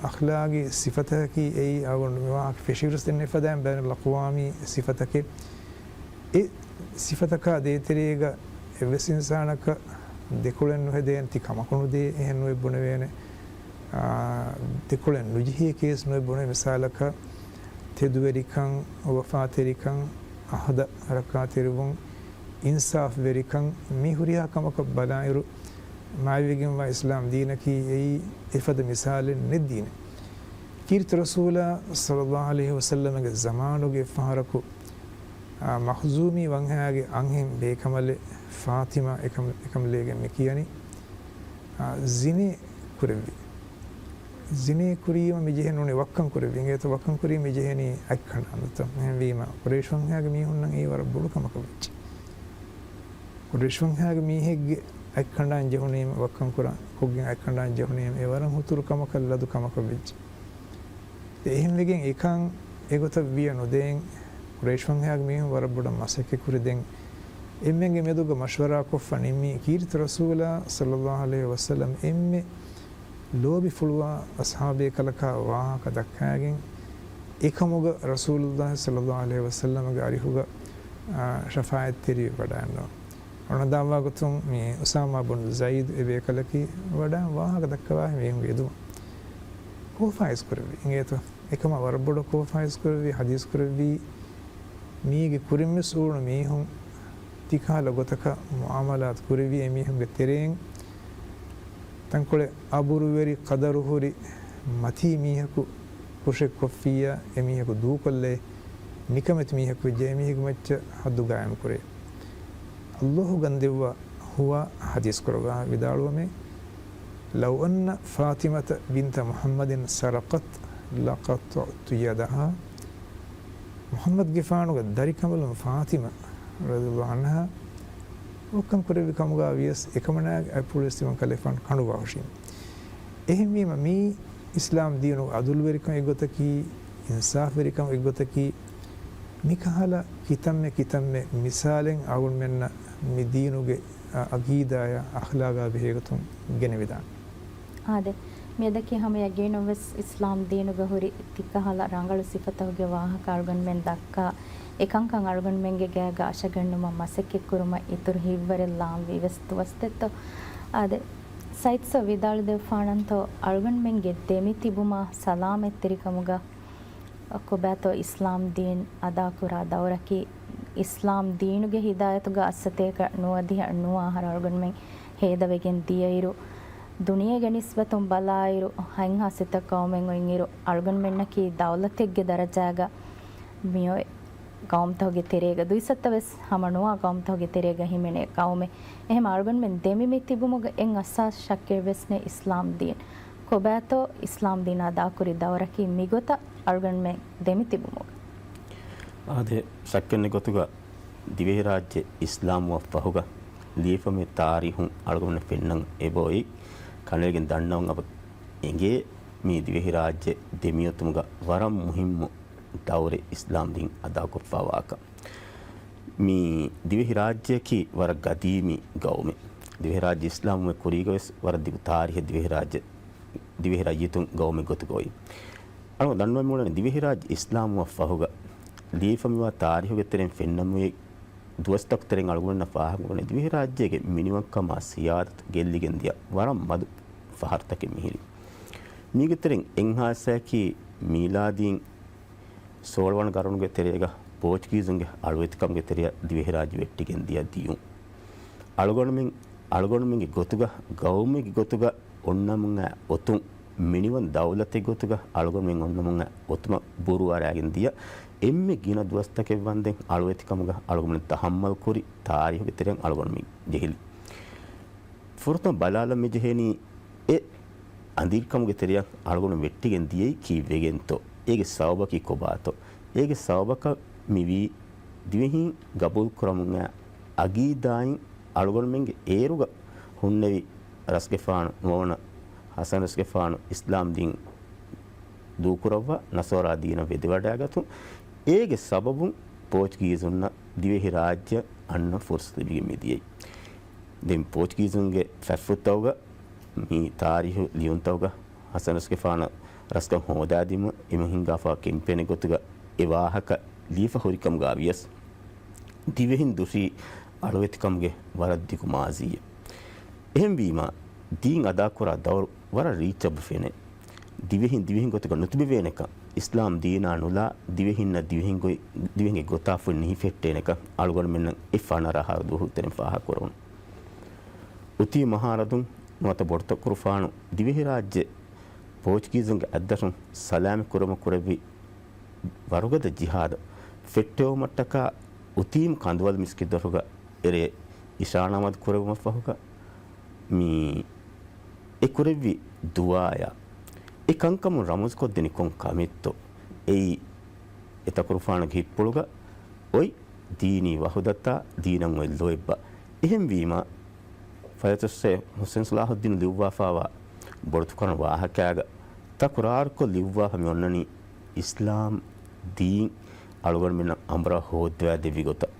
އަޚްލާގީ ސިފަތަކަކީ އެއީ އަޅުގަނޑު މި ވާހަކަ ފެށިއިރުސް ދެންނެވިފަދައިން ބައިނަލްއަޤްވާމީ ސިފަތަކެއް. އެ ސިފަތަކާ ދޭތެރޭގަ އެއްވެސް އިންސާނަކަށް ދެކޮޅެއް ނުހެދޭނެ، ތި ކަމަކު ނުދޭ، އެހެން ނުއެއް ބުނެވޭނެ. އާ، ދެކޮޅެއް ނުޖެހޭ ކޭސް ނުއެއް ބުނެ، މިސާލަކަށް ތެދުވެރިކަން، ވަފާތެރިކަން، އަހުދަށް ރައްކާތެރިވުން، އިންސާފްވެރިކަން، މި ހުރިހާ ކަމަކަށް ބަލާއިރު، މާތްވެގެންވާ އިސްލާމް ދީނަކީ އެއީ އެފަދަ މިސާލެއް ނެތް ދީނެއް. ކީރިތި ރަސޫލާ ޞައްލައްލާހު ޢަލައިހި ވަސައްލަމަގެ ޒަމާނުގެ އެއްފަހަރަކު، އާ، މަޚްޒޫމީ ވަންހައިގެ އަންހެން ބޭކަނބަލެއް ފާތިމާ އެކަނބ-، އެކަނބަލޭގެން މި ކިޔަނީ، އާ، ޒިނޭ ކުރެއްވި. ޒިނޭ ކުރީމަ މި ޖެހެނީ ވައްކަން ކުރެއްވި. އިނގޭތޯ ވައްކަން ކުރީ މި ޖެހެނީ އަތް ކަނޑާން ދަތަން. އެހެންވީމަ، ޤުރައިޝް ވަންހައިގެ މީހުންނަށް އެއީ ވަރަށް ބޮޑު ކަމަކަށް ވެއްޖެ. ޤުރައިޝް ވަންހައިގެ މީހެއްގެ އަތް ކަނޑާން ޖެހުނީމަ، ވައްކަން ކުރާ ކޮށްގެން އަތް ކަނޑާން ޖެހުނީމަ، އެ ވަރަށް ހުތުރު ކަމަކަށް ލަދު ކަމަކަށް ވެއްޖެ. އެހެންވެގެން އެކަން އެގޮތަށް ވިޔަ ނުދޭން، ޤުރައިޝް ވަންހައިގެ މީހުން ވަރަށް ބޮޑަށް މަސައްކަތް ކުރި ދެން، އެންމެންގެ މެދުގަ މަޝްވަރާ ކޮށްފަ ނިންމީ، ކީރިތި ރަސޫލާ ޞައްލައްލާހު ޢަލައިހި ވަސައްލަމް އެންމެ ލޯބިފުޅުވާ އަޞްޙާބޭކަލަކާ ވާހަކަ ދައްކާގެން، އެކަމުގަ ރަސޫލުއްލާހި ޞައްލައްލާހު ޢަލައިހި ވަސައްލަމްގެ އަރިހުގަ، އާ، ޝަފާޢަތްތެރިވެ ވަޑައިންނަވާ. އަޅުގަނޑު ދާންވާ ގޮތުން މި އުސާމާ ބުން ޒައިދު އެ ބޭކަލަކީ ވަޑައިން ވާހަކަ ދައްކަވާ މީހުންގެ އެދުމަށް ކޯފާ އިސްކުރެއްވި. އިނގޭތޯ؟ އެކަމާ ވަރަށް ބޮޑަށް ކޯފާ އިސްކުރެއްވި، ޙަދީޘް ކުރެއްވީ، މީގެ ކުރިންވެސް އުޅުނު މީހުން ތިކަހަލަ ގޮތަކަށް މުޢާމަލާތު ކުރެއްވި އެމީހުންގެ ތެރެއިން ތަންކޮޅެއް އަބުރުވެރި ޤަދަރުހުރި މަތީ މީހަކު ކުށެއް ކޮށްފިއްޔާ، އެމީހަކު ދޫކޮށްލައި ނިކަމެތި މީހަކު ވެއްޖެ، އެމީހެއްގެ މައްޗަށް ޙައްދު ގާއިމް ކުރޭ. ﷲ ގަންދެއްވާ ހުވާ ޙަދީޘް ކުރައްވާ ވިދާޅުވަމޭ، لو أن فاطمة بنت محمد سرقت لقطعت يدها. މުޙައްމަދުގެފާނުގެ ދަރިކަނބަލުން ފާތިމާ ރަޟިޔަﷲ ޢަންހާ ވައްކަން ކުރެއްވި ކަމުގަ ވިޔަސް، އެކަމަނާގެ އަތްޕުޅު ވެސް ތިމަން ކަލޭފާނު ކަނޑުވާހުށީމެ. އެހެންވީމަ، މީ އިސްލާމް ދީނުގެ ޢަދުލުވެރިކަމް އެއްގޮތަކީ، އިންސާފްވެރިކަމް އެއްގޮތަކީ، މިކަހަލަ ކިތަންމެ ކިތަންމެ މިސާލެއް އަޅުގަނޑުމެންނަށް މި ދީނުގެ އަ-، އަގީދާޔާ އަޚްލާގާ ބެހޭގޮތުން ގެނެވިދާނެ. އާދެ، މިއަދަކީ ހަމަ ޔަގީނުންވެސް އިސްލާމް ދީނުގަ ހުރި ތިކަހަލަ ރަނގަޅު ސިފަތަކުގެ ވާހަކަ އަޅުގަނޑުމެން ދައްކާ، އެކަންކަން އަޅުގަނޑުމެންގެ ގާގަ އަށަގަންނުމަށް މަސައްކަތްކުރުމަށް އިތުރު ހިތްވަރެއް ލާންވީ ވެސް ދުވަސްދެއްތޯ. އާދެ، ސައިދް ސަރ ވިދާޅުދެއްވާނަންތޯ، އަޅުގަނޑުމެންގެ ދެމިތިބުމާ ސަލާމަތްތެރިކަމުގަ ކޮބާތޯ އިސްލާމް ދީން އަދާކުރާ ދައުރަކީ، އިސްލާމް ދީނުގެ ހިދާޔަތުގަ އައްސަތޭކަ ނުވަދިހަ ނުވަ އަހަރަށް އަޅުގަނޑުމެން ހޭދަވެގެން ދިޔައިރު، ދުނިޔޭގެ ނިސްބަތުން ބަލާއިރު، ހަތްހާސް ސަތޭކަ ޤައުމެއް އޮތްއިރު، އަޅުގަނޑުމެންނަކީ ދައުލަތެއްގެ ދަރަޖާގަ މިއޮތް ޤައުމުތަކުގެ ތެރޭގަ، ދުއިސައްތަ ވެސް ހަމަ ނުވާ ޤައުމުތަކުގެ ތެރޭގަ ހިމެނޭ ޤައުމެއް. އެހެން އަޅުގަނޑުމެން ދެމި މި ތިބުމުގަ އެއް އަސާސް ޝައްކެއް ވެސް ނެތް އިސްލާމް ދީން. ކޮބާތޯ އިސްލާމް ދީން އަދާކުރި ދައުރަކީ މިގޮތަށް އަޅުގަނޑުމެން ދެމިތިބުމުގަ. އާދެ، ޝައްކެއްނެތް ގޮތުގަ ދިވެހިރާއްޖެ އިސްލާމްވުމަށް ފަހުގަ ލިޔެފަ މި ތާރީހުން އަޅުގަނޑު ފެންނަން އެބައޮތް. ކަނޑައެޅިގެން ދަންނަވަން އެބަ އެނގޭ މި ދިވެހިރާއްޖެ ދެމިއޮތުމުގަ ވަރަށް މުހިއްމު ދައުރެއް އިސްލާމް ދީން އަދާކޮށްފަވާކަން. މި ދިވެހިރާއްޖެއަކީ ވަރަށް ގަދީމީ ގައުމެއް. ދިވެހިރާއްޖެ އިސްލާމްވުމެއް ކުރީގަވެސް ވަރަށް ދިގު ތާރީހެއް ދިވެހިރާއްޖެ، ދިވެހި ރައްޔިތުން ގައުމެއް ގޮތުގައި. އަޅުގަނޑު ދަންނަވަން މިއުޅެނީ ދިވެހިރާއްޖެ އިސްލާމްވުމަށް ފަހުގަ ލިޔެފަ މިވާ ތާރީހުގެ ތެރެއިން ފެންނަމުއެ ދުވަސްތަކު ތެރެއިން އަޅުގަނޑަށް ފާހަގަކުރަނީ ދިވެހިރާއްޖޭގެ މިނިވަންކަމާ ސިޔާދަތު ގެއްލިގެންދިޔަ ވަރަށް މަދު ފަހަރުތަކެއް މިހިރީ. މީގެ ތެރެއިން އެއްހާސްއަކީ މީލާދީން ސޯޅަވަނަ ގަރުނުގެ ތެރޭގަ ޕޯޗުގީޒުންގެ އަޅުވެތިކަމުގެ ތެރެއަށް ދިވެހިރާއްޖެ ވެއްޓިގެން ދިޔަ ދިޔުން. އަޅުގަނޑުމެން، އަޅުގަނޑުމެންގެ ގޮތުގަ، ގައުމެއްގެ ގޮތުގަ އޮންނަމުން އޮތުން، މިނިވަން ދައުލަތެއް ގޮތުގަ އަޅުގަނޑުމެން އޮންނަމުން އޮތުމަށް ބުރޫ އަރާގެން ދިޔަ އެންމެ ގިނަ ދުވަސްތަކެއް ވަންދެން އަޅުވެތިކަމުގަ އަޅުގަނޑު ތަހައްމަލް ކުރި ތާރީހުގެ ތެރެއަށް އަޅުގަނޑުމެން ޖެހިލި. ފުރަތަމަ ބަލާލަން މި ޖެހެނީ އެ އަނދިރިކަމުގެ ތެރެއަށް އަޅުގަނޑު ވެއްޓިގެން ދިޔައީ ކީއްވެގެންތޯ؟ އޭގެ ސަބަބަކީ ކޮބާތޯ؟ އޭގެ ސަބަބަކަށް މިވީ ދިވެހިން ގަބޫލު ކުރަމުން އަގީދާއިން އަޅުގަނޑުމެންގެ އޭރުގަ ހުންނެވި ރަސްގެފާނު ނުވަވަނަ ޙަސަން ރަސްގެފާނު އިސްލާމް ދީން ދޫކުރައްވާ ނަޞާރާ ދީނަށް ވެދެވަޑައިގަތުން، އޭގެ ސަބަބުން ޕޯޗުގީޒުންނަށް ދިވެހިރާއްޖެއަށް އަންނަ ފުރުސަތު ލިބިގެން މިދިޔައީ. ދެން ޕޯޗުގީޒުންގެ ފަތްފުށްތަކުގަ މި ތާރީހު ލިޔުންތަކުގަ ޙަސަން ރަސްގެފާނަށް ރަސްކަން ހޯދާދިނުމަށް އެމީހުން ހިންގާފަ ކެމްޕޭނެއް ގޮތުގަ އެ ވާހަކަ ލިޔެފަ ހުރިކަމުގަ ވިޔަސް، ދިވެހިން ދުށީ އަޅުވެތިކަމުގެ ވަރަށް ދިގު މާޒީއެއް. އެހެންވީމަ، ދީން އަދާކުރާ ދައުރު ވަރަށް ރީއްޗަށް ފެނޭ. ދިވެހިން ދިވެހިން ގޮތުގަ ނުތިބެވޭނެކަން، އިސްލާމް ދީނާ ނުލާ ދިވެހިންނަށް ދިވެހިން ގޮތް، ދިވެހިންގެ ގޮތާ ފުށް ނިހިފެއްޓޭނެކަން އަޅުގަނޑުމެންނަށް އެ ފަނަރަ އަހަރު ދުވަހު ތެރެއިން ފާހަގަކުރެވުނު. އޮތީ މަހާރަދުން ނުވަތަ ބޮޑުތަކުރުފާނު ދިވެހިރާއްޖެ ޕޯޗުގީޒުންގެ އަތްދަށުން ސަލާމަތް ކުރުމަށް ކުރެއްވި ވަރުގަދަ ޖިހާދަށް ފެއްޓެވުމަށްޓަކާ އުތީމް ކަނދުވަލު މިސްކިތް ދޮށުގަ އެރޭ އިޝާނާމާދު ކުރެއްވުމަށްފަހުގަ މި އެ ކުރެއްވި ދުޢާޔާ އެ ކަންކަމުން ރަމުޒުކޮށްދެނީ ކޮން ކަމެއްތޯ؟ އެއީ އެ ތަކުރުފާނުގެ ހިތްޕުޅުގަ އޮތް ދީނީ ވަޙުދަތާ ދީނަށް އޮތް ލޯތްބާ. އެހެންވީމަ، ފަޔަތުއްޝޭޚް ޙުސައިން ޞަލާޙުއްދީނު ލިޔުއްވާފާވާ ބޮޑުތަކުރާން ވާހަކައިގަ ތަކުރާރުކޮށް ލިޔުއްވާފަ މި އޮންނަނީ އިސްލާމް ދީން އަޅުގަނޑުމެންނަށް އަނބުރާ ހޯއްދަވާދެއްވި ގޮތަށް.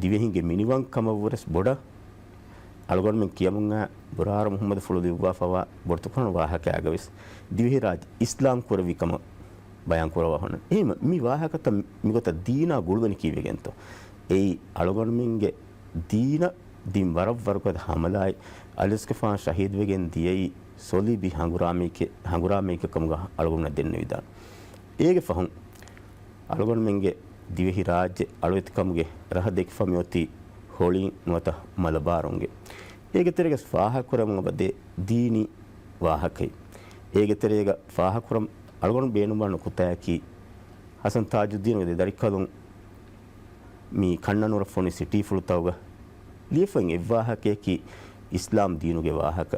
ދިވެހިންގެ މިނިވަންކަމަށްވުރެސް ބޮޑަށް އަޅުގަނޑުމެން ކިޔަމުން އާ ބުރާރު މުޙައްމަދު ފުޅު ލިޔުއްވާފަވާ ބޮޑުތަކުރާން ވާހަކައިގަވެސް ދިވެހިރާއްޖެ އިސްލާމް ކުރެއްވި ކަމަށް ބަޔާން ކުރައްވާ ހުންނަ. އެހެން މި ވާހަކަތައް މިގޮތަށް ދީނާ ގުޅުވަނީ ކީއްވެގެންތޯ؟ އެއީ އަޅުގަނޑުމެންގެ ދީނަށް ދިން ވަރަށް ވަރުގަދަ ހަމަލާއެއް، އަލީ ރަސްގެފާނު ޝަހީދުވެގެން ދިޔައީ ސޮލީބީ ހަނގުރާމައެކޭ، ހަނގުރާމައެއްގެ ކަމުގަ އަޅުގަނޑުމެންނަށް ދެންނެވިދާނެ. އޭގެ ފަހުން އަޅުގަނޑުމެންގެ ދިވެހިރާއްޖެ އަޅުވެތިކަމުގެ ރަހަ ދެކިފަ މިއޮތީ ހޮޅިން ނުވަތަ މަލަބާރުންގެ. އޭގެ ތެރޭގަ ފާހަގަކުރަމުން އެބަދޭ ދީނީ ވާހަކައެއް. އޭގެ ތެރޭގަ ފާހަގަކުރަން އަޅުގަނޑު ބޭނުންވާ ނުކުތާއަކީ، ޙަސަން ތާޖުއްދީނުގެ ދެ ދަރިކަލުން މި ކަންނަނުރަށް ފޮނި ސިޓީފުޅުތަކުގަ ލިޔެފައި އެއްވާހަކައަކީ އިސްލާމް ދީނުގެ ވާހަކަ.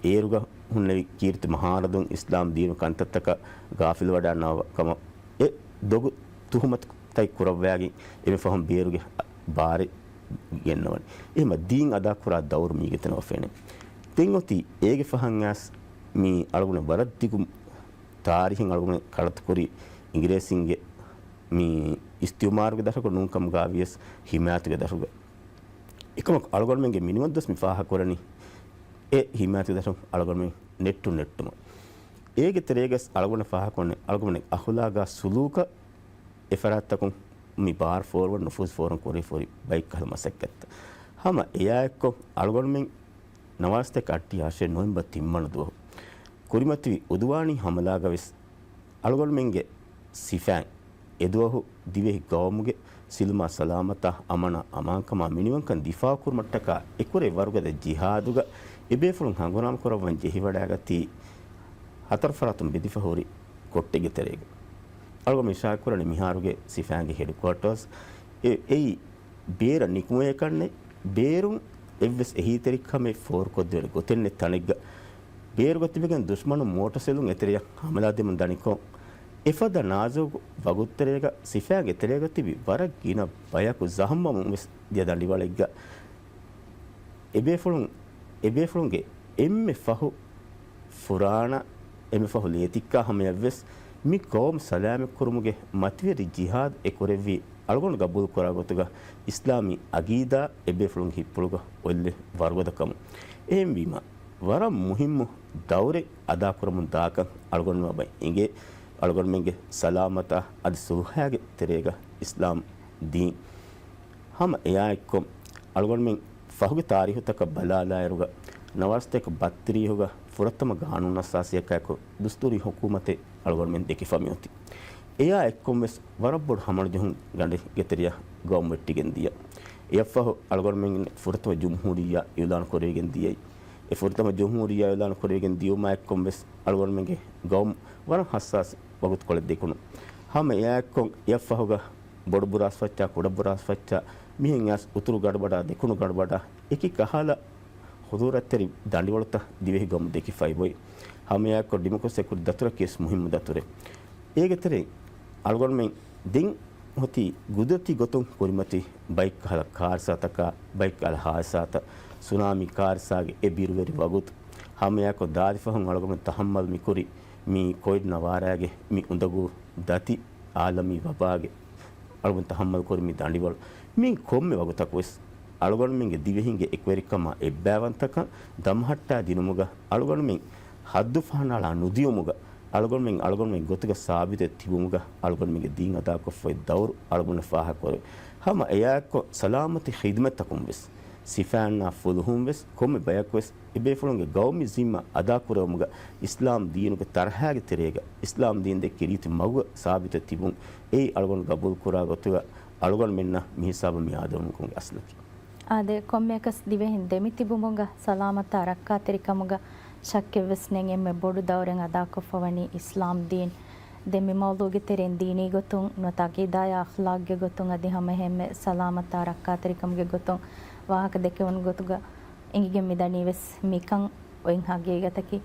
އޭރުގަ ހުންނެވި ކީރިތި މަހާރަދުން އިސްލާމް ދީނު ކަންތައްތަކަށް ޣާފިލުވަޑައިންނަވާ ކަމަށް އެ ދޮގު ތުހުމަތުތައް ކުރައްވާގެން އެންމެ ފަހުން ބޭރުގެ ބާރެއް ގެންނަވަނީ. އެހެންމަ ދީން އަދާކުރާ ދައުރު މީގެ ތެރެއަށް ފެނޭ. ދެން އޮތީ އޭގެ ފަހަން އައިސް މި އަޅުގަނޑު ވަރަށް ދިގު ތާރީހެއް އަޅުގަނޑު ކަޅަތު ކުރީ އިނގިރޭސިންގެ މި އިސްތިޢުމާރުގެ ދަށަކު ނޫން ކަމުގަ ވިޔަސް ހިމާޔަތުގެ ދަށުގަ. އެކަމަކު އަޅުގަނޑުމެންގެ މިނިވަން ދުވަސް މި ފާހަގަކުރަނީ އެ ހިމާޔަތުގެ ދަށުން އަޅުގަނޑުމެން ނެއްޓުން ނެއްޓުމަށް. އޭގެ ތެރޭގަސް އަޅުގަނޑަށް ފާހަގަކުރަނީ އަޅުގަނޑު އަޚުލާގާ ސުލޫކަށް އެފަރާތްތަކުން މި ބާރު ފޯރުވަން ނުފޫޒު ފޯރުން ކުރެވިފަހުރި ބައެއްކަހަލަ މަސައްކަތްތައް. ހަމަ އެއާއެއްކޮށް އަޅުގަނޑުމެން ނަވާރަސަތޭކަ އަށްޓީހާ އަށެއް ނޮވެމްބަރު ތިންވަނަ ދުވަހު ކުރިމަތިވި އުދުވާނީ ހަމަލާގަވެސް އަޅުގަނޑުމެންގެ ސިފައިން އެދުވަހު ދިވެހި ގައުމުގެ ސިލުމާ ސަލާމަތާ އަމަނާ އަމާންކަމާ މިނިވަންކަން ދިފާޢުކުރުމަށްޓަކާ އެކުރެ ވަރުގަދަ ޖިހާދުގަ އެބޭފުޅުން ހަނގުރާމަކުރައްވަން ޖެހިވަޑައިގަތީ ހަތަރު ފަރާތުން ބެދިފަ ހުރި ކޮއްޓެއްގެ ތެރޭގަ. އަޅުގަނޑު އިޝާރާތްކުރަނީ މިހާރުގެ ސިފައިންގެ ހެޑްކުއާޓާސް އެ، އެއީ ބޭރަށް ނިކުމެވޭ ކަންނެއް، ބޭރުން އެއްވެސް އެހީތެރިކަމެއް ފޯރުކޮށްދެވޭނެ ގޮތެއް ނެތް ތަނެއްގަ، ބޭރުގަ ތިބެގެން ދުޝްމަނުން މޯޓަސެލުން އެތެރެއަށް ހަމަލާ ދެމުން ދަނިކޮށް، އެފަދަ ނާޒުކު ވަގުތުތެރޭގަ ސިފައިންގެ ތެރޭގަ ތިބި ވަރަށް ގިނަ ބަޔަކު ޒަހަމްވަމުން ވެސް ދިޔަ ދަނޑިވަޅެއްގަ އެބޭފުޅުން، އެބޭފުޅުންގެ އެންމެ ފަހު ފުރާނަ، އެންމެ ފަހު ލޭތިއްކާ ހަމަޔަށްވެސް މި ޤައުމު ސަލާމަތްކުރުމުގެ މަތިވެރި ޖިހާދު އެ ކުރެއްވީ އަޅުގަނޑު ގަބޫލުކުރާ ގޮތުގަ އިސްލާމީ އަގީދާ އެބޭފުޅުންގެ ހިތްޕުޅުގަ އޮތްލެއް ވަރުގަދަކަމުން. އެހެންވީމަ، ވަރަށް މުހިއްމު ދައުރެއް އަދާކުރަމުން ދާކަން އަޅުގަނޑުމެން އެބަ އިނގޭ. އަޅުގަނޑުމެންގެ ސަލާމަތާ އަދި ސުލްހައިގެ ތެރޭގަ އިސްލާމް ދީން. ހަމަ އެއާއެއްކޮށް، އަޅުގަނޑުމެން ފަހުގެ ތާރީހުތަކަށް ބަލާލާއިރުގަ، ނަވާރަ ސަތޭކަ ބައްތިރީހުގަ ފުރަތަމަ ގާނޫނުއަސާސީއަކާއެކު ދުސްތޫރީ ހުކޫމަތެއް އަޅުގަނޑުމެން ދެކިފަ މިއޮތީ. އެއާ އެއްކޮށްވެސް ވަރަށް ބޮޑު ހަމަނުޖެހުން ގަނޑެއްގެ ތެރެއަށް ގައުމު ވެއްޓިގެން ދިޔަ. އެއަށްފަހު އަޅުގަނޑުމެން ފުރަތަމަ ޖުމްހޫރިއްޔާ އިއުލާން ކުރެވިގެން ދިޔައީ. އެ ފުރަތަމަ ޖުމްހޫރިއްޔާ އިއުލާން ކުރެވިގެން ދިޔުމާ އެއްކޮށްވެސް އަޅުގަނޑުމެންގެ ގައުމު ވަރަށް ހައްސާސް ވަގުތުކޮޅެއް ދެކުނު. ހަމަ އެއާއެއްކޮށް އެއަށްފަހުގަ ބޮޑުބުރާސްފައްޗާ، ކުޑަބުރާސްފައްޗާ، މިހެން އައިސް އުތުރު ގަޑުބަޑާ، ދެކުނު ގަޑުބަޑާ، އެކި ކަހަލަ ހުޟޫރަތްތެރި ދަނޑިވަޅުތައް ދިވެހި ގައުމު ދެކިފައި އޮތް. ހަމައެއާއެކު ޑިމޮކްރަސީ ކުރި ދަތުރަކީ ވެސް މުހިއްމު ދަތުރެއް. އޭގެ ތެރެއިން އަޅުގަނޑުމެން ދެން އޮތީ ގުދުރަތީ ގޮތުން ކުރިމަތި ބައެއްކަހަލަ ކާރިސާތަކާ، ބައެއްކަހަލަ ހާދިސާތައް، ސުނާމީ ކާރިސާގެ އެ ބިރުވެރި ވަގުތު، ހަމައެއާއެކު ދާދި ފަހުން އަޅުގަނޑުމެން ތަހައްމަލް މިކުރި މި ކޮވިޑް ނަވާރައިގެ މި އުނދަގޫ ދަތި އާލަމީ ވަބާގެ އަޅުގަނޑު ތަހައްމަލް ކުރި މި ދަނޑިވަޅު. މި ކޮންމެ ވަގުތަކުވެސް އަޅުގަނޑުމެންގެ ދިވެހިންގެ އެކުވެރިކަމާ އެއްބައިވަންތަކަން ދަމަހައްޓާ ދިނުމުގަ އަޅުގަނޑުމެން ހައްދު ފަހަނައަޅާ ނުދިޔުމުގަ އަޅުގަނޑުމެން އަޅުގަނޑުމެން ގޮތުގަ ސާބިތުވެ ތިބުމުގަ އަޅުގަނޑުމެންގެ ދީން އަދާކޮށްފައި ދައުރު އަޅުގަނޑު ފާހަގަކުރޭ. ހަމަ އެއާއެއްކޮށް ސަލާމަތީ ޚިދުމަތްތަކުން ވެސް ސިފައިންނާ ފުލުހުން ވެސް ކޮންމެ ބަޔަކު ވެސް އެބޭފުޅުންގެ ގައުމީ ޒިންމާ އަދާކުރެވުމުގަ އިސްލާމް ދީނުގެ ތަރަހާގެ ތެރޭގަ އިސްލާމް ދީން ދެއްކި ރީތި މަގުގަ ސާބިތުވެ ތިބުން އެއީ އަޅުގަނޑު ގަބޫލުކުރާ ގޮތުގަ އަޅުގަނޑުމެންނަށް މިހިސާބަށް މި އާދެވުމުގެ އަސްލަކީ. އާދެ، ކޮންމެއަކަސް ދިވެހިން ދެމިތިބުމުގަ ސަލާމަތާ ރައްކާތެރިކަމުގަ ޝައްކެއްވެސް ނެތް އެންމެ ބޮޑު ދައުރެއް އަދާކޮށްފަވަނީ އިސްލާމް ދީން. ދެން މި މައުޟޫގެ ތެރެއިން ދީނީ ގޮތުން ނުވަތަ އަގީދާއާ އަޚްލާގްގެ ގޮތުން އަދި ހަމައެހެންމެ ސަލާމަތާ ރައްކާތެރިކަމުގެ ގޮތުން ވާހަކަ ދެކެވުނު ގޮތުގަ އެނގިގެން މިދަނީ ވެސް މިކަން އޮތް ހަގީގަތަކީ.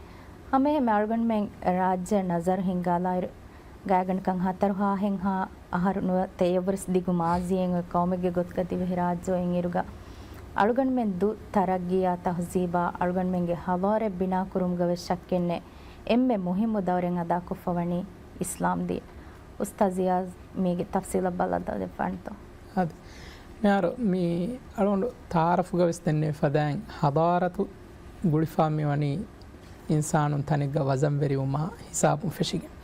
ހަމައެހެންމެ އަޅުގަނޑުމެން ރާއްޖެ ނަޒަރު ހިންގާލާއިރު، ގާތްގަނޑަކަށް ހަތަރު ހާހެއްހާ އަހަރު ނުވަތަ އެއަށްވުރެސް ދިގު މާޒީއެއް އޮތް ޤައުމެއްގެ ގޮތުގަ ދިވެހިރާއްޖެ އޮތްއިރުގަ، އަޅުގަނޑުމެން ދޫ ތަރައްގީއާ ތަހުޒީބާ އަޅުގަނޑުމެންގެ ހަޟާރަތް ބިނާކުރުމުގަ ވެސް ޝައްކެއްނެތް އެންމެ މުހިއްމު ދައުރެއް އަދާކޮށްފަވަނީ އިސްލާމް ދީން. އުސްތާޛް ޒިޔާދް މީގެ ތަފްސީލަށް ބަލައްދާދެއްވާނެތޯ؟ އާދެ. މިހާރު މި އަޅުގަނޑު ތަޢާރަފުގަ ވެސް ދެންނެވި ފަދައިން ހަޟާރަތު ގުޅިފާ މިވަނީ އިންސާނުން ތަނެއްގަ ވަޒަންވެރިވުމާ ހިސާބުން ފެށިގެން.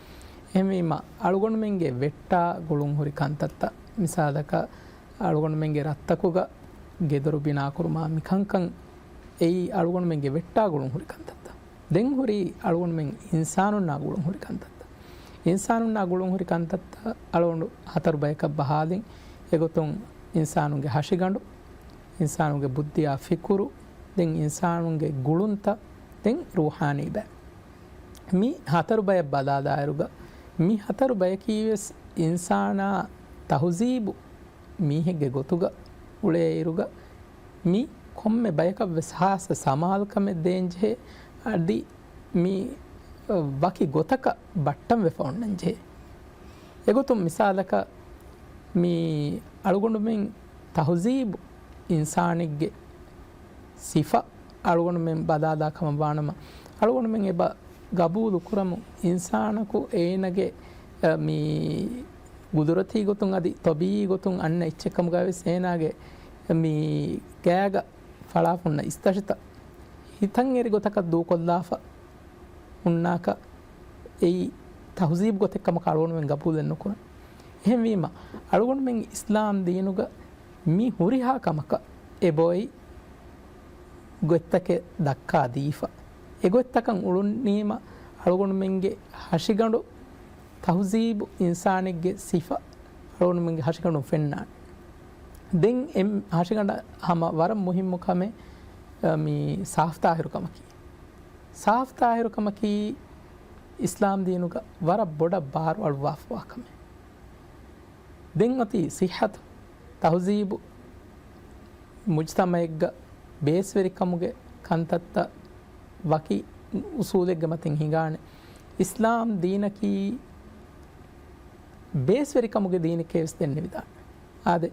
އެހެންވީމަ، އަޅުގަނޑުމެންގެ ވެއްޓާ ގުޅުން ހުރި ކަންތައްތައް، މިސާލަކަށް، އަޅުގަނޑުމެންގެ ރަށްތަކުގަ ގެދޮރު ބިނާކުރުމާ މިކަންކަން އެއީ އަޅުގަނޑުމެންގެ ވެއްޓާ ގުޅުން ހުރި ކަންތައްތައް. ދެން ހުރީ އަޅުގަނޑުމެން އިންސާނުންނާ ގުޅުން ހުރި ކަންތައްތައް. އިންސާނުންނާ ގުޅުން ހުރި ކަންތައްތައް އަޅުގަނޑު ހަތަރު ބަޔަކަށް ބަހާލިން، އެގޮތުން އިންސާނުންގެ ހަށިގަނޑު، އިންސާނުންގެ ބުއްދިއާ ފިކުރު، ދެން އިންސާނުންގެ ގުޅުންތައް، ދެން ރޫޙާނީ ބައި. މި ހަތަރު ބަޔަށް ބަލާލާއިރުގަ، މި ހަތަރު ބަޔަކީވެސް އިންސާނާ ތަހުޒީބު މީހެއްގެ ގޮތުގަ އުޅޭއިރުގަ، މި ކޮންމެ ބަޔަކަށްވެސް ހާއްސަ ސަމާލުކަމެއް ދޭންޖެހޭ، އަދި މި ވަކި ގޮތަކަށް ބައްޓަންވެފަ އޮންނަންޖެހޭ. އެގޮތުން މިސާލަކަށް، މި އަޅުގަނޑުމެން ތަހުޒީބު އިންސާނެއްގެ ސިފަ އަޅުގަނޑުމެން ބަލާލާ ކަމަށް ވާނަމަ، އަޅުގަނޑުމެން އެބަ ގަބޫލު ކުރަމު، އިންސާނަކު އޭނަގެ، އަ، މި ގުދުރަތީ ގޮތުން އަދި ޠަބީޢީ ގޮތުން އަންނަ އެއްޗެއް ކަމުގައި ވެސް އޭނާގެ މި ގާގަ ފަޅާފަ އޮންނަ އިސްތަށިތައް ހިތަށްއެރި ގޮތަކަށް ދޫކޮށްލާފަ ހުންނާކަށް އެއީ ތަހުޒީބު ގޮތެއް ކަމަކަށް އަޅުގަނޑުމެން ގަބޫލެއް ނުކުރަން. އެހެންވީމަ، އަޅުގަނޑުމެން އިސްލާމް ދީނުގަ މި ހުރިހާ ކަމަކަށް އެބައޮތް ގޮތްތަކެއް ދައްކާ ދީފަ. އެ ގޮތްތަކަށް އުޅުނީމަ، އަޅުގަނޑުމެންގެ ހަށިގަނޑު ތަހުޒީބު އިންސާނެއްގެ ސިފަ އަޅުގަނޑުމެންގެ ހަށިގަނޑުން ފެންނާނެ. ދެން އެ ހަށިގަނޑަށް ހަމަ ވަރަށް މުހިއްމު ކަމެއް، އަ، މި ސާފްތާހިރުކަމަކީ. ސާފްތާހިރުކަމަކީ އިސްލާމް ދީނުގަ ވަރަށް ބޮޑަށް ބާރު އަޅުއްވާފަވާ ކަމެއް. ދެން އޮތީ ސިއްހަތު، ތަހުޒީބު، މުޖްތަމަޢެއްގަ ބޭސްވެރިކަމުގެ ކަންތައްތައް ވަކި އުސޫލެއްގެ މަތިން ހިނގާނެ. އިސްލާމް ދީނަކީ ބޭސްވެރިކަމުގެ ދީނެކޭ ވެސް ދެންނެވިދާނެ. އާދެ،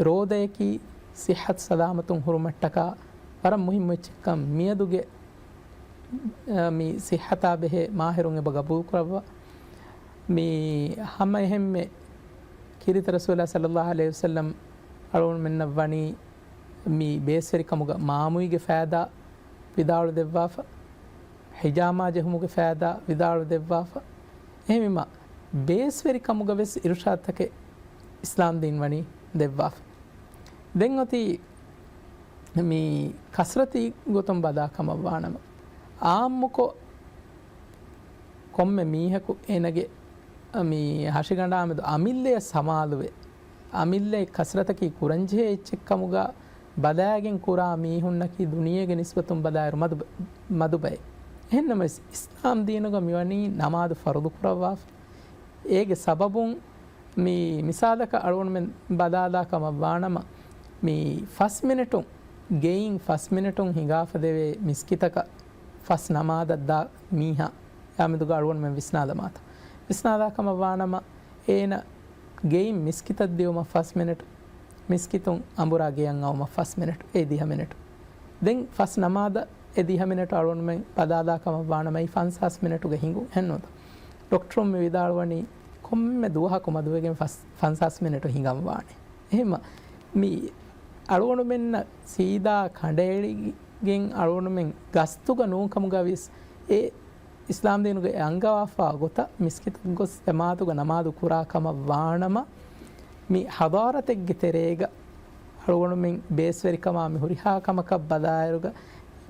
ރޯދަޔަކީ ސިއްހަތު ސަލާމަތުން ހުރުމަށްޓަކާ ވަރަށް މުހިއްމު އެއްޗެއްކަން މިއަދުގެ، އަ، މި ސިއްހަތާ ބެހޭ މާހިރުން އެބަ ގަބޫލުކުރައްވާ. މި ހަމަ އެހެންމެ ކީރިތި ރަސޫލާ ޞައްލައްލާހު ޢަލައިހި ވަސައްލަމް އަޅުގަނޑުމެންނަށް ވަނީ މި ބޭސްވެރިކަމުގަ މާމުއިގެ ފައިދާ ވިދާޅު ދެއްވާފަ، ހިޖާމާ ޖެހުމުގެ ފައިދާ ވިދާޅު ދެއްވާފަ، އެހެންވީމަ ބޭސްވެރިކަމުގަ ވެސް އިރުޝާދުތަކެއް އިސްލާމް ދީން ވަނީ ދެއްވާފަ. ދެން އޮތީ މި ކަސްރަތީ ގޮތުން ބަލާ ކަމަށްވާނަމަ، އާއްމުކޮށް ކޮންމެ މީހަކު އޭނަގެ މި ހަށިގަނޑާމެދު އަމިއްލަޔަށް ސަމާލުވެ، އަމިއްލައަށް ކަސްރަތަކީ ކުރަންޖެހޭ އެއްޗެއްކަމުގަ ބަލާގެން ކުރާ މީހުންނަކީ ދުނިޔޭގެ ނިސްބަތުން ބަލާއިރު މަދު، މަދުބައެއް. އެހެންނަމަވެސް، އިސްލާމް ދީނުގަ މިވަނީ ނަމާދު ފަރުޟު ކުރައްވާފަ. އޭގެ ސަބަބުން މި މިސާލަކަށް އަޅުގަނޑުމެން ބަލާލާ ކަމަށް ވާނަމަ، މި ފަސް މިނެޓުން، ގެއިން ފަސް މިނެޓުން ހިނގާފަ ދެވޭ މިސްކިތަކަށް ފަސް ނަމާދަށް ދާ މީހާ އާމެދުގަ އަޅުގަނޑުމެން ވިސްނާލަމާތަ؟ ވިސްނާލާ ކަމަށް ވާނަމަ، އޭނަ ގެއިން މިސްކިތަށް ދިއުމަށް ފަސް މިނެޓު، މިސްކިތުން އަނބުރާ ގެޔަށް އައުމަށް ފަސް މިނެޓު، އެ ދިހަ މިނެޓު. ދެން ފަސް ނަމާދަށް އެ ދިހަ މިނެޓު އަޅުގަނޑުމެން ބަލާލާ ކަމަށް ވާނަމަ، އެއީ ފަންސާސް މިނެޓުގެ ހިނގުން އެއްނުތަ؟ ޑޮކްޓަރުން މި ވިދާޅުވަނީ ކޮންމެ ދުވަހަކު މަދުވެގެން ފަސް، ފަންސާސް މިނެޓު ހިނގަން ވާނެ. އެހެންމަ މި އަޅުގަނޑުމެންނަށް ސީދާ ކަނޑައެޅިގެން އަޅުގަނޑުމެން ގަސްތުގަ ނޫން ކަމުގަ ވިޔަސް، އެ އިސްލާމް ދީނުގެ އަންގަވާފާ ގޮތަށް މިސްކިތަށް ގޮސް ޖަމާޢަތުގަ ނަމާދު ކުރާ ކަމަށް ވާނަމަ، މި ޙަޟާރަތެއްގެ ތެރޭގަ އަޅުގަނޑުމެން ބޭސްވެރިކަމާ މި ހުރިހާ ކަމަކަށް ބަލާއިރުގަ،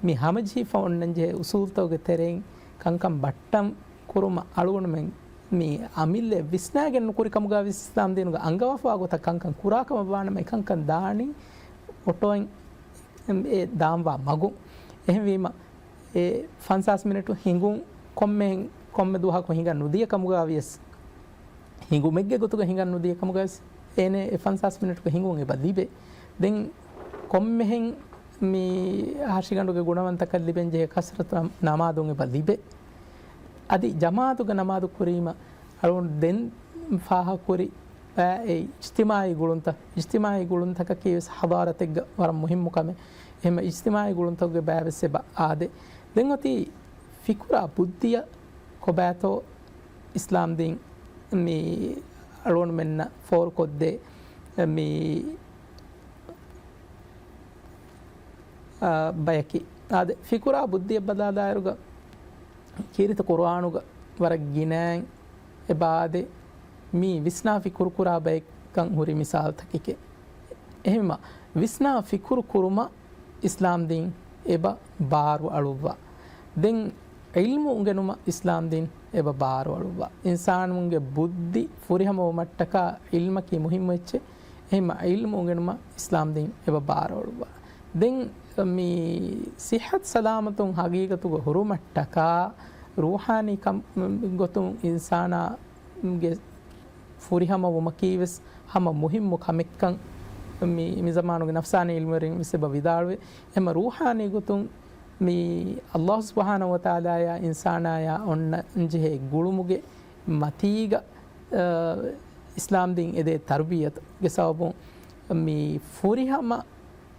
މި ހަމަޖެހިފަ އޮންނަންޖެހޭ އުސޫލުތަކުގެ ތެރެއިން ކަންކަން ބައްޓަން ކުރުމަށް އަޅުގަނޑުމެން މި އަމިއްލައަށް ވިސްނާގެން ނުކުރި ކަމުގަ ވިސް އިސްލާމް ދީނުގަ އަންގަވާފާ ގޮތަށް ކަންކަން ކުރާ ކަމަށް ވާނަމަ، އެކަންކަން ދާނީ އޮޓޯއިން އެ ދާންވާ މަގުން. އެހެންވީމަ، އެ ފަންސާސް މިނެޓު ހިނގުން ކޮންމެ، ކޮންމެ ދުވަހަކު ހިނގަން ނުދިޔަ ކަމުގަ ވިޔަސް، ހިނގުމެއްގެ ގޮތުގަ ހިނގަން ނުދިޔަ ކަމުގަ ވިޔަސް، އޭނެ އެ ފަންސާސް މިނެޓުގެ ހިނގުން އެބަ ލިބޭ. ދެން ކޮންމެހެން މި ހަށިގަނޑުގެ ގުނަވަންތަކަށް ލިބެންޖެހޭ ކަސްރަތު ނަމާދުން އެބަ ލިބޭ. އަދި ޖަމާޢަތުގަ ނަމާދު ކުރީމަ، އަޅުގަނޑު ދެން ފާހަގަކުރި ބައި އިޖްތިމާޢީ ގުޅުންތައް، އިޖްތިމާޢީ ގުޅުންތަކަކީ ވެސް ޙަޟާރަތެއްގަ ވަރަށް މުހިއްމު ކަމެއް. އެހެންމަ އިޖްތިމާޢީ ގުޅުންތަކުގެ ބައި ވެސް އެބަ އާދޭ. ދެން އޮތީ ފިކުރާ ބުއްދިއަށް ކޮބާތޯ އިސްލާމް ދީން މި އަޅުގަނޑުމެންނަށް ފޯރުކޮށްދޭ މި، އާ، ބަޔަކީ. އާދެ، ފިކުރާ ބުއްދިއަށް ބަލާލާއިރުގަ ކީރިތި ޤުރުއާނުގަ ވަރަށް ގިނައިން އެބަ އާދޭ މި ވިސްނާ ފިކުރު ކުރާ ބައެއްކަން ހުރި މިސާލުތަކެކޭ. އެހެންމަ ވިސްނާ ފިކުރު ކުރުމަށް އިސްލާމް ދީން އެބަ ބާރު އަޅުއްވާ. ދެން ޢިލްމު އުނގެނުމަށް އިސްލާމް ދީން އެބަ ބާރު އަޅުއްވާ. އިންސާނުންގެ ބުއްދި ފުރިހަމަވުމަށްޓަކާ ޢިލްމަކީ މުހިއްމު އެއްޗެއް. އެހެންމަ ޢިލްމު އުނގެނުމަށް އިސްލާމް ދީން އެބަ ބާރު އަޅުއްވާ. ދެން މި ޞިއްޙަތު ސަލާމަތުން ހަގީގަތުގަ ހުރުމަށްޓަކާ ރޫޙާނީ ކަމް ގޮތުން އިންސާނާގެ ފުރިހަމަވުމަކީ ވެސް ހަމަ މުހިއްމު ކަމެއްކަން މި، މި ޒަމާނުގެ ނަފްސާނީ ޢިލްމުވެރިން ވެސް އެބަ ވިދާޅުވޭ. އެހެންމަ ރޫޙާނީ ގޮތުން މި ﷲ ސުބްޙާނަހޫ ވަތަޢާލާޔާ އިންސާނާޔާ އޮންނަންޖެހޭ ގުޅުމުގެ މަތީގަ، އަ، އިސްލާމް ދީން އެދޭ ތަރުބިޔަތުގެ ސަބަބުން މި ފުރިހަމަ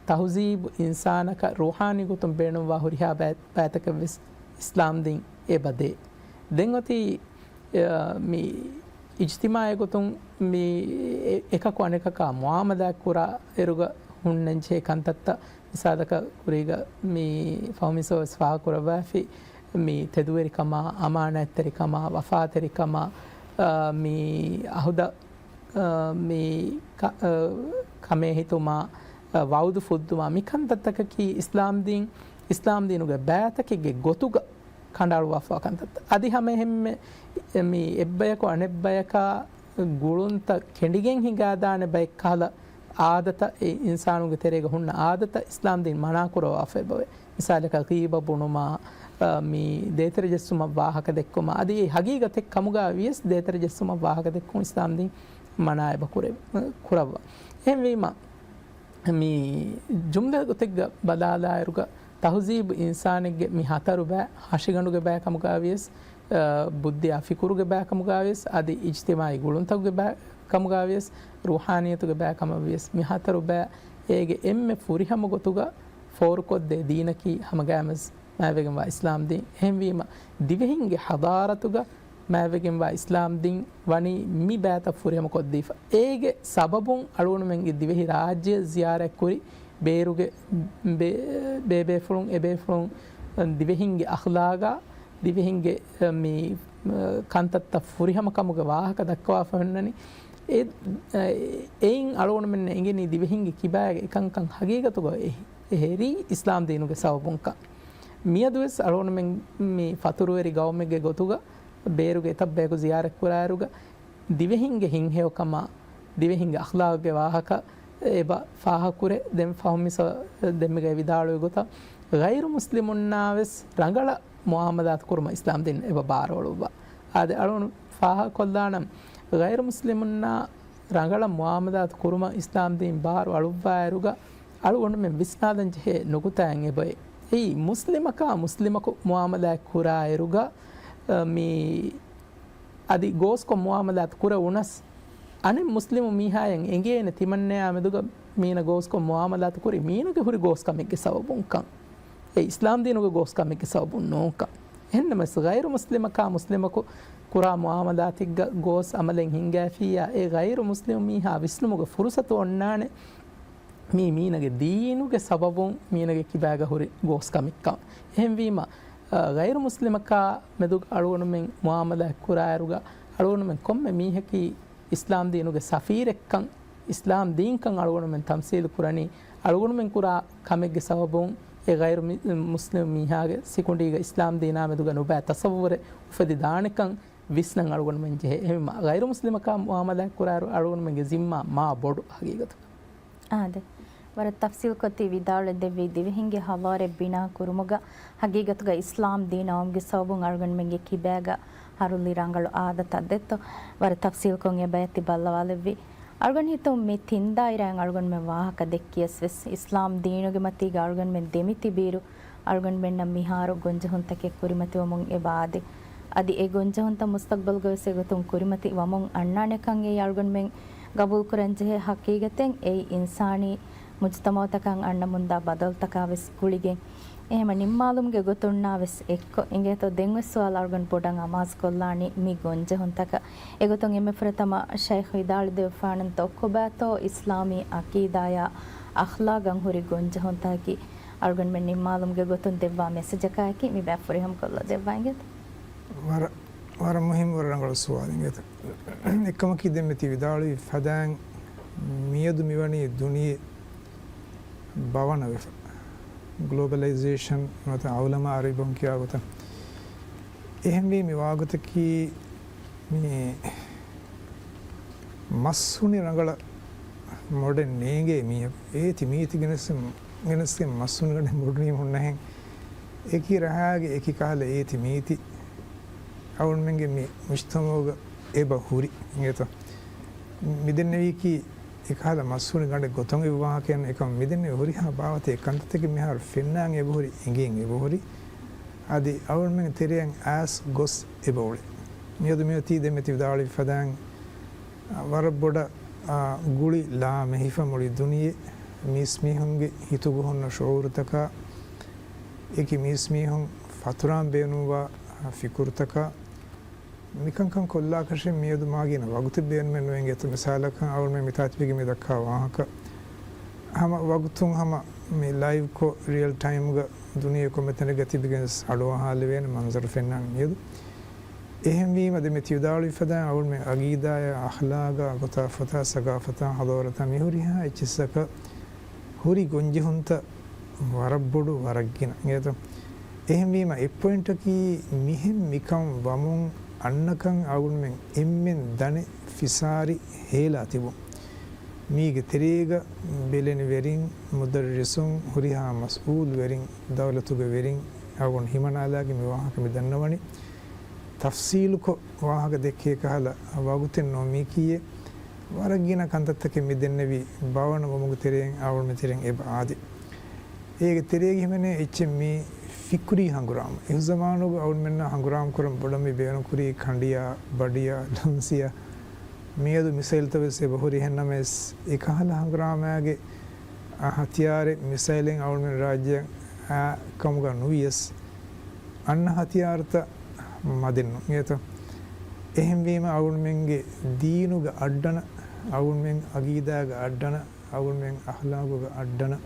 ތަހުޒީބު އިންސާނަކަށް ރޫޙާނީ ގޮތުން ބޭނުންވާ ހުރިހާ ބައި، ބައިތަކެއް ވެސް އިސްލާމް ދީން އެބަ ދޭ. ދެން އޮތީ، އަ، މި އިޖްތިމާޢީ ގޮތުން މި އެ، އެކަކު އަނެކަކާ މުޢާމަލާތް ކުރާ އިރުގަ ހުންނަންޖެހޭ ކަންތައްތައް، މިސާލަކަށް ކުރީގަ މި ފަހުމިސޯ ވެސް ފާހަގަކުރައްވާފި، މި ތެދުވެރިކަމާ، އަމާނާތްތެރިކަމާ، ވަފާތެރިކަމާ، އަ، މި އަހުދަށް، އަ، މި ކަ، އަ، ކަމޭހިތުމާ، އަ، ވަޢުދު ފުއްދުމާ، މި ކަންތައްތަކަކީ އިސްލާމް ދީން، އިސްލާމް ދީނުގެ ބައިތަކެއްގެ ގޮތުގަ ކަނޑައަޅުވާފަވާ ކަންތައްތައް. އަދި ހަމައެހެންމެ މި އެއްބަޔަކު އަނެއްބަޔަކާ ގުޅުންތައް ކެނޑިގެން ހިނގާދާނެ ބައެއްކަހަލަ އާދަތައް، އެ އިންސާނުންގެ ތެރޭގަ ހުންނަ އާދަތައް އިސްލާމް ދީން މަނާ ކުރައްވާފައިބަވޭ. މިސާލަކަށް ޣީބަ ބުނުމާ، އަ، މި ދޭތެރެ ޖެއްސުމަށް ވާހަކަ ދެއްކުމާ، އަދި އެ ހަގީގަތެއް ކަމުގަ ވިޔަސް ދޭތެރެ ޖެއްސުމަށް ވާހަކަ ދެއްކުން އިސްލާމް ދީން މަނާ އެބަ ކުރެ، ކުރައްވާ. އެހެންވީމަ، މި ޖުމްލަ ގޮތެއްގަ ބަލާލާއިރުގަ، ތަހުޒީބު އިންސާނެއްގެ މި ހަތަރު ބައި، ހަށިގަނޑުގެ ބައި ކަމުގަ ވިޔަސް، އަ، ބުއްދިއާ ފިކުރުގެ ބައިކަމުގައިވިޔަސް، އަދި އިޖްތިމާއީ ގުޅުންތަކުގެ ބައިކަމުގައިވިޔަސް، ރޫޙާނިއްޔަތުގެ ބައިކަމަށްވިޔަސް، މި ހަތަރު ބައި އޭގެ އެންމެ ފުރިހަމަ ގޮތުގަ ފޯރުކޮށްދޭ ދީނަކީ ހަމަގައިމުވެސް މާތްވެގެންވާ އިސްލާމް ދީން. އެހެންވީމަ، ދިވެހިންގެ ޙަޟާރަތުގަ މާތްވެގެންވާ އިސްލާމް ދީން ވަނީ މި ބައިތައް ފުރިހަމަ ކޮށްދީފަ. އޭގެ ސަބަބުން އަޅުގަނޑުމެންގެ ދިވެހި ރާއްޖެ ޒިޔާރަތްކުރި ބޭރުގެ ބޭ-، ބޭބޭފުޅުން، އެބޭފުޅުން ދިވެހިންގެ އަޚްލާގާ، ދިވެހިންގެ، އަ، މި، އަ، ކަންތައްތައް ފުރިހަމަކަމުގެ ވާހަކަ ދައްކަވާފަ ހުންނަނީ. އެ، އެ، އެއިން އަޅުގަނޑުމެންނަށް އެނގެނީ ދިވެހިންގެ ކިބާގެ އެކަންކަން ހަގީގަތުގަ އެ، އެހެރީ އިސްލާމް ދީނުގެ ސަބަބުންކަން. މިއަދުވެސް އަޅުގަނޑުމެން މި ފަތުރުވެރި ގައުމެއްގެ ގޮތުގަ ބޭރުގެ އެތައް ބަޔަކު ޒިޔާރަތްކުރާއިރުގަ، ދިވެހިންގެ ހިތްހެޔޮކަމާ، ދިވެހިންގެ އަޚްލާގުގެ ވާހަކަ އެބަ ފާހަގަކުރޭ. ދެން ފަހުން މިސަ-، ދެންމެގައި ވިދާޅުވި ގޮތަށް، ޣައިރު މުސްލިމުންނާވެސް ރަނގަޅަށް މުއާމަލާތު ކުރުމަށް އިސްލާމް ދީން އެބަ ބާރު އަޅުއްވާ. އާދެ، އަޅުގަނޑު ފާހަގަކޮށްލާނަން، ޣައިރު މުސްލިމުންނާ ރަނގަޅަށް މުއާމަލާތު ކުރުމަށް އިސްލާމް ދީން ބާރު އަޅުއްވާއިރުގަ، އަޅުގަނޑުމެން ވިސްނާލަން ޖެހޭ ނުކުތާއެއް އެބައޮތް. އެއީ، މުސްލިމަކާ މުސްލިމަކު މުއާމަލާތް ކުރާއިރުގަ، އަ، މި އަދި ގޯސްކޮށް މުއާމަލާތު ކުރެވުނަސް، އަނެއް މުސްލިމު މީހާޔަށް އެނގޭނެ ތިމަންނަޔާ މެދުގަ މީނަ ގޯސްކޮށް މުއާމަލާތު ކުރީ މީނަގެ ހުރި ގޯސް ކަމެއްގެ ސަބަބުންކަން. އެ އިސްލާމް ދީނުގެ ގޯސް ކަމެއްގެ ސަބަބުން ނޫންކަން. އެހެންނަމަވެސް، ޣައިރު މުސްލިމަކާ މުސްލިމަކު ކުރާ މުއާމަލާތެއްގަ ގޯސް އަމަލެއް ހިންގައިފިއްޔާ، އެ ޣައިރު މުސްލިމު މީހާ ވިސްނުމުގެ ފުރުސަތު އޮންނާނެ. މީ މީނަގެ ދީނުގެ ސަބަބުން މީނަގެ ކިބާގަ ހުރި ގޯސް ކަމެއްކަން. އެހެންވީމަ، އަ، ޣައިރު މުސްލިމަކާ މެދު އަޅުގަނޑުމެން މުއާމަލާތް ކުރާއިރުގަ، އަޅުގަނޑުމެން ކޮންމެ މީހަކީ އިސްލާމް ދީނުގެ ސަފީރެއްކަން، އިސްލާމް ދީންކަން އަޅުގަނޑުމެން ތަމްސީލު ކުރަނީ، އަޅުގަނޑުމެން ކުރާ ކަމެއްގެ ސަބަބުން އެ ޣައިރު މި-، މުސްލިމް މީހާގެ ސިކުނޑީގަ އިސްލާމް ދީނާ މެދުގަ ނުބައި ތަޞައްވުރެއް އުފެދި ދާނެކަން ވިސްނަން އަޅުގަނޑުމެން ޖެހޭ. އެހެންވީމަ، ޣައިރު މުސްލިމަކާ މުއާމަލާތް ކުރާއިރު އަޅުގަނޑުމެންގެ ޒިންމާ މާ ބޮޑު ހަގީގަތުގަ. އާދެ، ވަރަށް ތަފްސީލްކޮށް ތި ވިދާޅުވެދެއްވީ ދިވެހިންގެ ހަޟާރަތް ބިނާ ކުރުމުގަ ހަގީގަތުގަ އިސްލާމް ދީން އައުމުގެ ސަބަބުން އަޅުގަނޑުމެންގެ ކިބާގަ ހަރުލި ރަނގަޅު އާދަތައް ދެއްތޯ؟ ވަރަށް ތަފްސީލްކޮށް އެބަޔަށް ތި ބައްލަވާލެއްވި. އަޅުގަނޑު ހިތުން މި ތިން ދާއިރާއިން އަޅުގަނޑުމެން ވާހަކަ ދެއްކިޔަސް ވެސް، އިސްލާމް ދީނުގެ މަތީގަ އަޅުގަނޑުމެން ދެމިތިބިއިރު، އަޅުގަނޑުމެންނަށް މިހާރު ގޮންޖެހުންތަކެއް ކުރިމަތިވަމުން އެބަ އާދޭ. އަދި އެ ގޮންޖެހުންތައް މުސްތަޤްބަލުގަވެސް އެގޮތުން ކުރިމަތި ވަމުން އަންނާނެކަން އެއީ އަޅުގަނޑުމެން ގަބޫލުކުރަންޖެހޭ ހަޤީގަތެއް. އެއީ އިންސާނީ މުޖުތަމަޢުތަކަށް އަންނަމުންދާ ބަދަލުތަކާވެސް ގުޅިގެން. އެހެމަ ނިންމާލުމުގެ ގޮތުންނާވެސް އެއްކޮށް އިނގޭތޯ ދެންވެސް ސުވާލު އަޅުގަނޑު ބޮޑަށް އަމާޒުކޮށްލާނީ މި ގޮންޖެހުންތަކަށް. އެގޮތުން އެންމެ ފުރަތަމަ ޝައިޚް ވިދާޅުވެދެއްވާނަންތޯ ކޮބާތޯ އިސްލާމީ ޢަޤީދާޔާ އަޚްލާގަށް ހުރި ގޮންޖެހުންތަކަކީ؟ އަޅުގަނޑުމެން ނިންމާލުމުގެ ގޮތުން ދެއްވާ މެސެޖަކާއެކީ މި ބައި ފުރިހަމަކޮށްލަ ދެއްވާ އިނގޭތަ؟ ވަރަށް، ވަރަށް މުހިއްމު، ވަރަށް ރަނގަޅު ސުވާލެއް އިނގޭތަ؟ އެއްކަމަކީ ދެންމެ ތި ވިދާޅުވި ފަދައިން މިއަދު މިވަނީ ދުނިޔެ ބަވަނަވެފަ. ގްލޯބަލައިޒޭޝަން ނުވަތަ އައުލަމާ އަރަބިބަހުން ކިޔާ ގޮތަށް. އެހެންވީ މި ވާގޮތަކީ މި މަސްހުނި ރަނގަޅަށް މޮޑެއް ނޭނގޭ މީހަކު އޭތި މީތި ގެނެސް، ގެނެސްގެން މަސްހުނި ގަނޑެއް މޮޑުނީމުންނަހެން އެކި ރަހާގެ އެކި ކަހަލަ އޭތި މީތި އަޅުގަނޑުމެންގެ މި މުޖްތަމަޢުގަ އެބަ ހުރި އިނގޭތޯ؟ މިދެންނެވީކީ އެކަހަލަ މަސްހުނި ގަނޑެއް ގޮތުން އެއް ވާހަކައެއް ނޫން. އެކަމަ މިދެންނެވި ހުރިހާ ބާވަތެއް ކަންތައްތަކެއް މިހާރު ފެންނާން އެބަހުރި، އެނގޭން އެބަހުރި. އަދި އަޅުގަނޑުމެން ތެރެއަށް އައިސް ގޮސް އެބައުޅޭ. މިއަދު މިއޮތީ ދެންމެ ތި ވިދާޅުވި ފަދައިން، އަ، ވަރަށް ބޮޑަށް، އަ، ގުޅި ލާމެހިފަ މުޅި ދުނިޔެ މީސްމީހުންގެ ހިތުގަ ހުންނަ ޝުޢޫރުތަކާ، އެކި މީސްމީހުން ފަތުރާން ބޭނުންވާ ފިކުރުތަކާ، މިކަންކަން ކޮށްލާކަށެއް މިއަދު މާގިނަ ވަގުތެއް ބޭނުމެއް ނުވެ އިނގޭތޯ. މިސާލަކަށް އަޅުގަނޑުމެން މިތާތިބިގެ މި ދައްކާ ވާހަކަ ހަމަ ވަގުތުން ހަމަ މި ލައިވްކޮށް ރިއަލް ޓައިމްގަ ދުނިޔެ ކޮންމެ ތަނެއްގަ ތިބިގެން އަޑުއަހާލެވޭނެ މަންޒަރު ފެންނާނެ މިއަދު. އެހެންވީމަ ދެންމެ ތި ވިދާޅުވި ފަދައިން އަޅުގަނޑުމެން އަގީދާޔާ އަޚްލާގާ ގޮތާ ފޮތާ ސަގާފަތާ ހަޟާރަތާ މިހުރިހާ އެއްޗިއްސަކަށް ހުރި ގޮންޖެހުންތައް ވަރަށް ބޮޑު ވަރަށް ގިނަ އިނގޭތޯ. އެހެންވީމަ އެއް ޕޮއިންޓަކީ މިހެން މިކަން ވަމުން އަންނަކަން އަޅުގަނޑުމެން އެންމެން ދަނެ ފިސާރި ހޭލާ ތިބުން. މީގެ ތެރޭގަ ބެލެނިވެރިން، މުދައްރިސުން، ހުރިހާ މަސްއޫލްވެރިން، ދައުލަތުގެ ވެރިން އަޅުގަނޑު ހިމަނާލާގެން މި ވާހަކަ މި ދަންނަވަނީ. ތަފްސީލުކޮށް ވާހަކަ ދެއްކޭ ކަހަލަ ވަގުތެއް ނޫން މީކީއެއް. ވަރަށް ގިނަ ކަންތައްތަކެއް މި ދެންނެވި ބަވަނަ ވުމުގެ ތެރެއިން އަޅުގަނޑުމެން ތެރެއިން އެބަ އާދޭ. އޭގެ ތެރޭގަ ހިމެނޭ އެއްޗެއް މީ ފިކުރީ ހަނގުރާމަ. އެހުޒަމާނުގަ އަޅުމެންނަށް ހަނގުރާމަ ކުރަން ބޮޑަށް މި ބޭނުންކުރީ ކަނޑިޔާ، ބަޑިޔާ، ލަންސިޔާ. މިއަދު މިސައިލްތައް ވެސް އެބަހުރި. އެހެންނަމަވެސް، އެކަހަލަ ހަނގުރާމައިގެ، އާ، ހަތިޔާރެއް މިސައިލެއް އަޅުމެން ރާއްޖެއަށް އާ ކަމުގަ ނުވިޔަސް، އަންނަ ހަތިޔާރުތައް މަދެއްނު އިނގޭތަ؟ އެހެންވީމަ އަޅުމެންގެ ދީނުގެ އައްޑަނަ، އަޅުމެން އަގީދާގެ އައްޑަނަ، އަޅުމެން އަޚްލާގުގެ އައްޑަނަ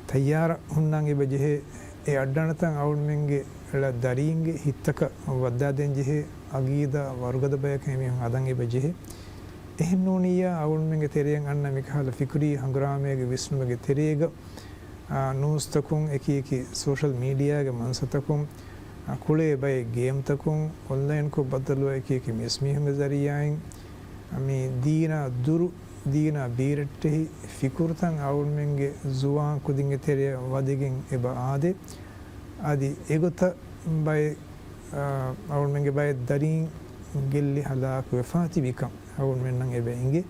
ތައްޔާރަށް ހުންނަން އެބަ ޖެހޭ. އެ އައްޑަނަތައް އަޅުމެންގެ ދަރީންގެ ހިތްތަކަށް ވައްދާދޭން ޖެހޭ. އަގީދާ ވަރުގަދަ ބަޔަކަށް އެމީހުން ހަދަން އެބަ ޖެހޭ. އެހެން ނޫނިއްޔާ އަޅުމެންގެ ތެރެއަށް އަންނަ މިކަހަލަ ފިކުރީ ހަނގުރާމައިގެ ވިސްނުމެއްގެ ތެރޭގަ، އާ، ނޫސްތަކުން، އެކި އެކި ސޯޝަލް މީޑިއާގެ މަންސަތަކުން، އާ، ކުޅޭ ބައެއް ގޭމްތަކުން، އޮންލައިންކޮށް ބައްދަލުވާ އެކި އެކި މީސްމީހުންގެ ޒަރީއާއިން، އާ، މި ދީނާ ދުރު، ދީނާ ބީރައްޓެހި ފިކުރުތައް އަޅުމެންގެ ޒުވާން ކުދިންގެ ތެރެއަށް ވަދެގެން އެބަ އާދޭ. އަދި އެގޮތަށް ބައެއް، އާ، އަޅުމެންގެ ބައެއް ދަރީން ގެއްލި ހަލާކު ވެފާ ތިބިކަން އަޅުމެންނަށް އެބަ އެނގޭ.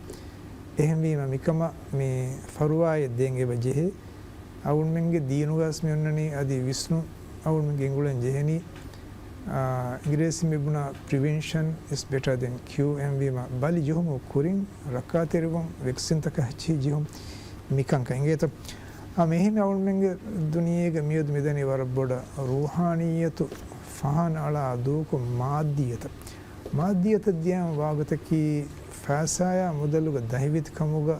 އެހެންވީމަ މިކަމަށް މި ފަރުވާއެއް ދޭން އެބަ ޖެހޭ. އަޅުމެންގެ ދީނުގަސް މި އޮންނަނީ އަދި ވިސްނުން އަޅުމެންގެ އެނގުޅެން ޖެހެނީ، އާ، އިނގިރޭސިން މި ބުނާ prevention is better than cure. އެހެންވީމަ ބަލި ޖެހުމުގެ ކުރިން ރައްކާތެރިވުން، ވެކްސިންތަކާ ހެއްޗެހި ޖެހުން މިކަންކަން އިނގޭތަ؟ އާ، މިހެން އަޅުމެންގެ ދުނިޔޭގަ މިއަދު މިދަނީ ވަރަށް ބޮޑަށް ރޫޙާނިއްޔަތު ފަހަނަ އަޅާ ދޫކޮށް މާއްދިއްޔަތަށް. މާއްދިއްޔަތަށް ދިޔައިން ވާގޮތަކީ ފައިސާޔާ މުދަލުގެ ދަހިވެތިކަމުގަ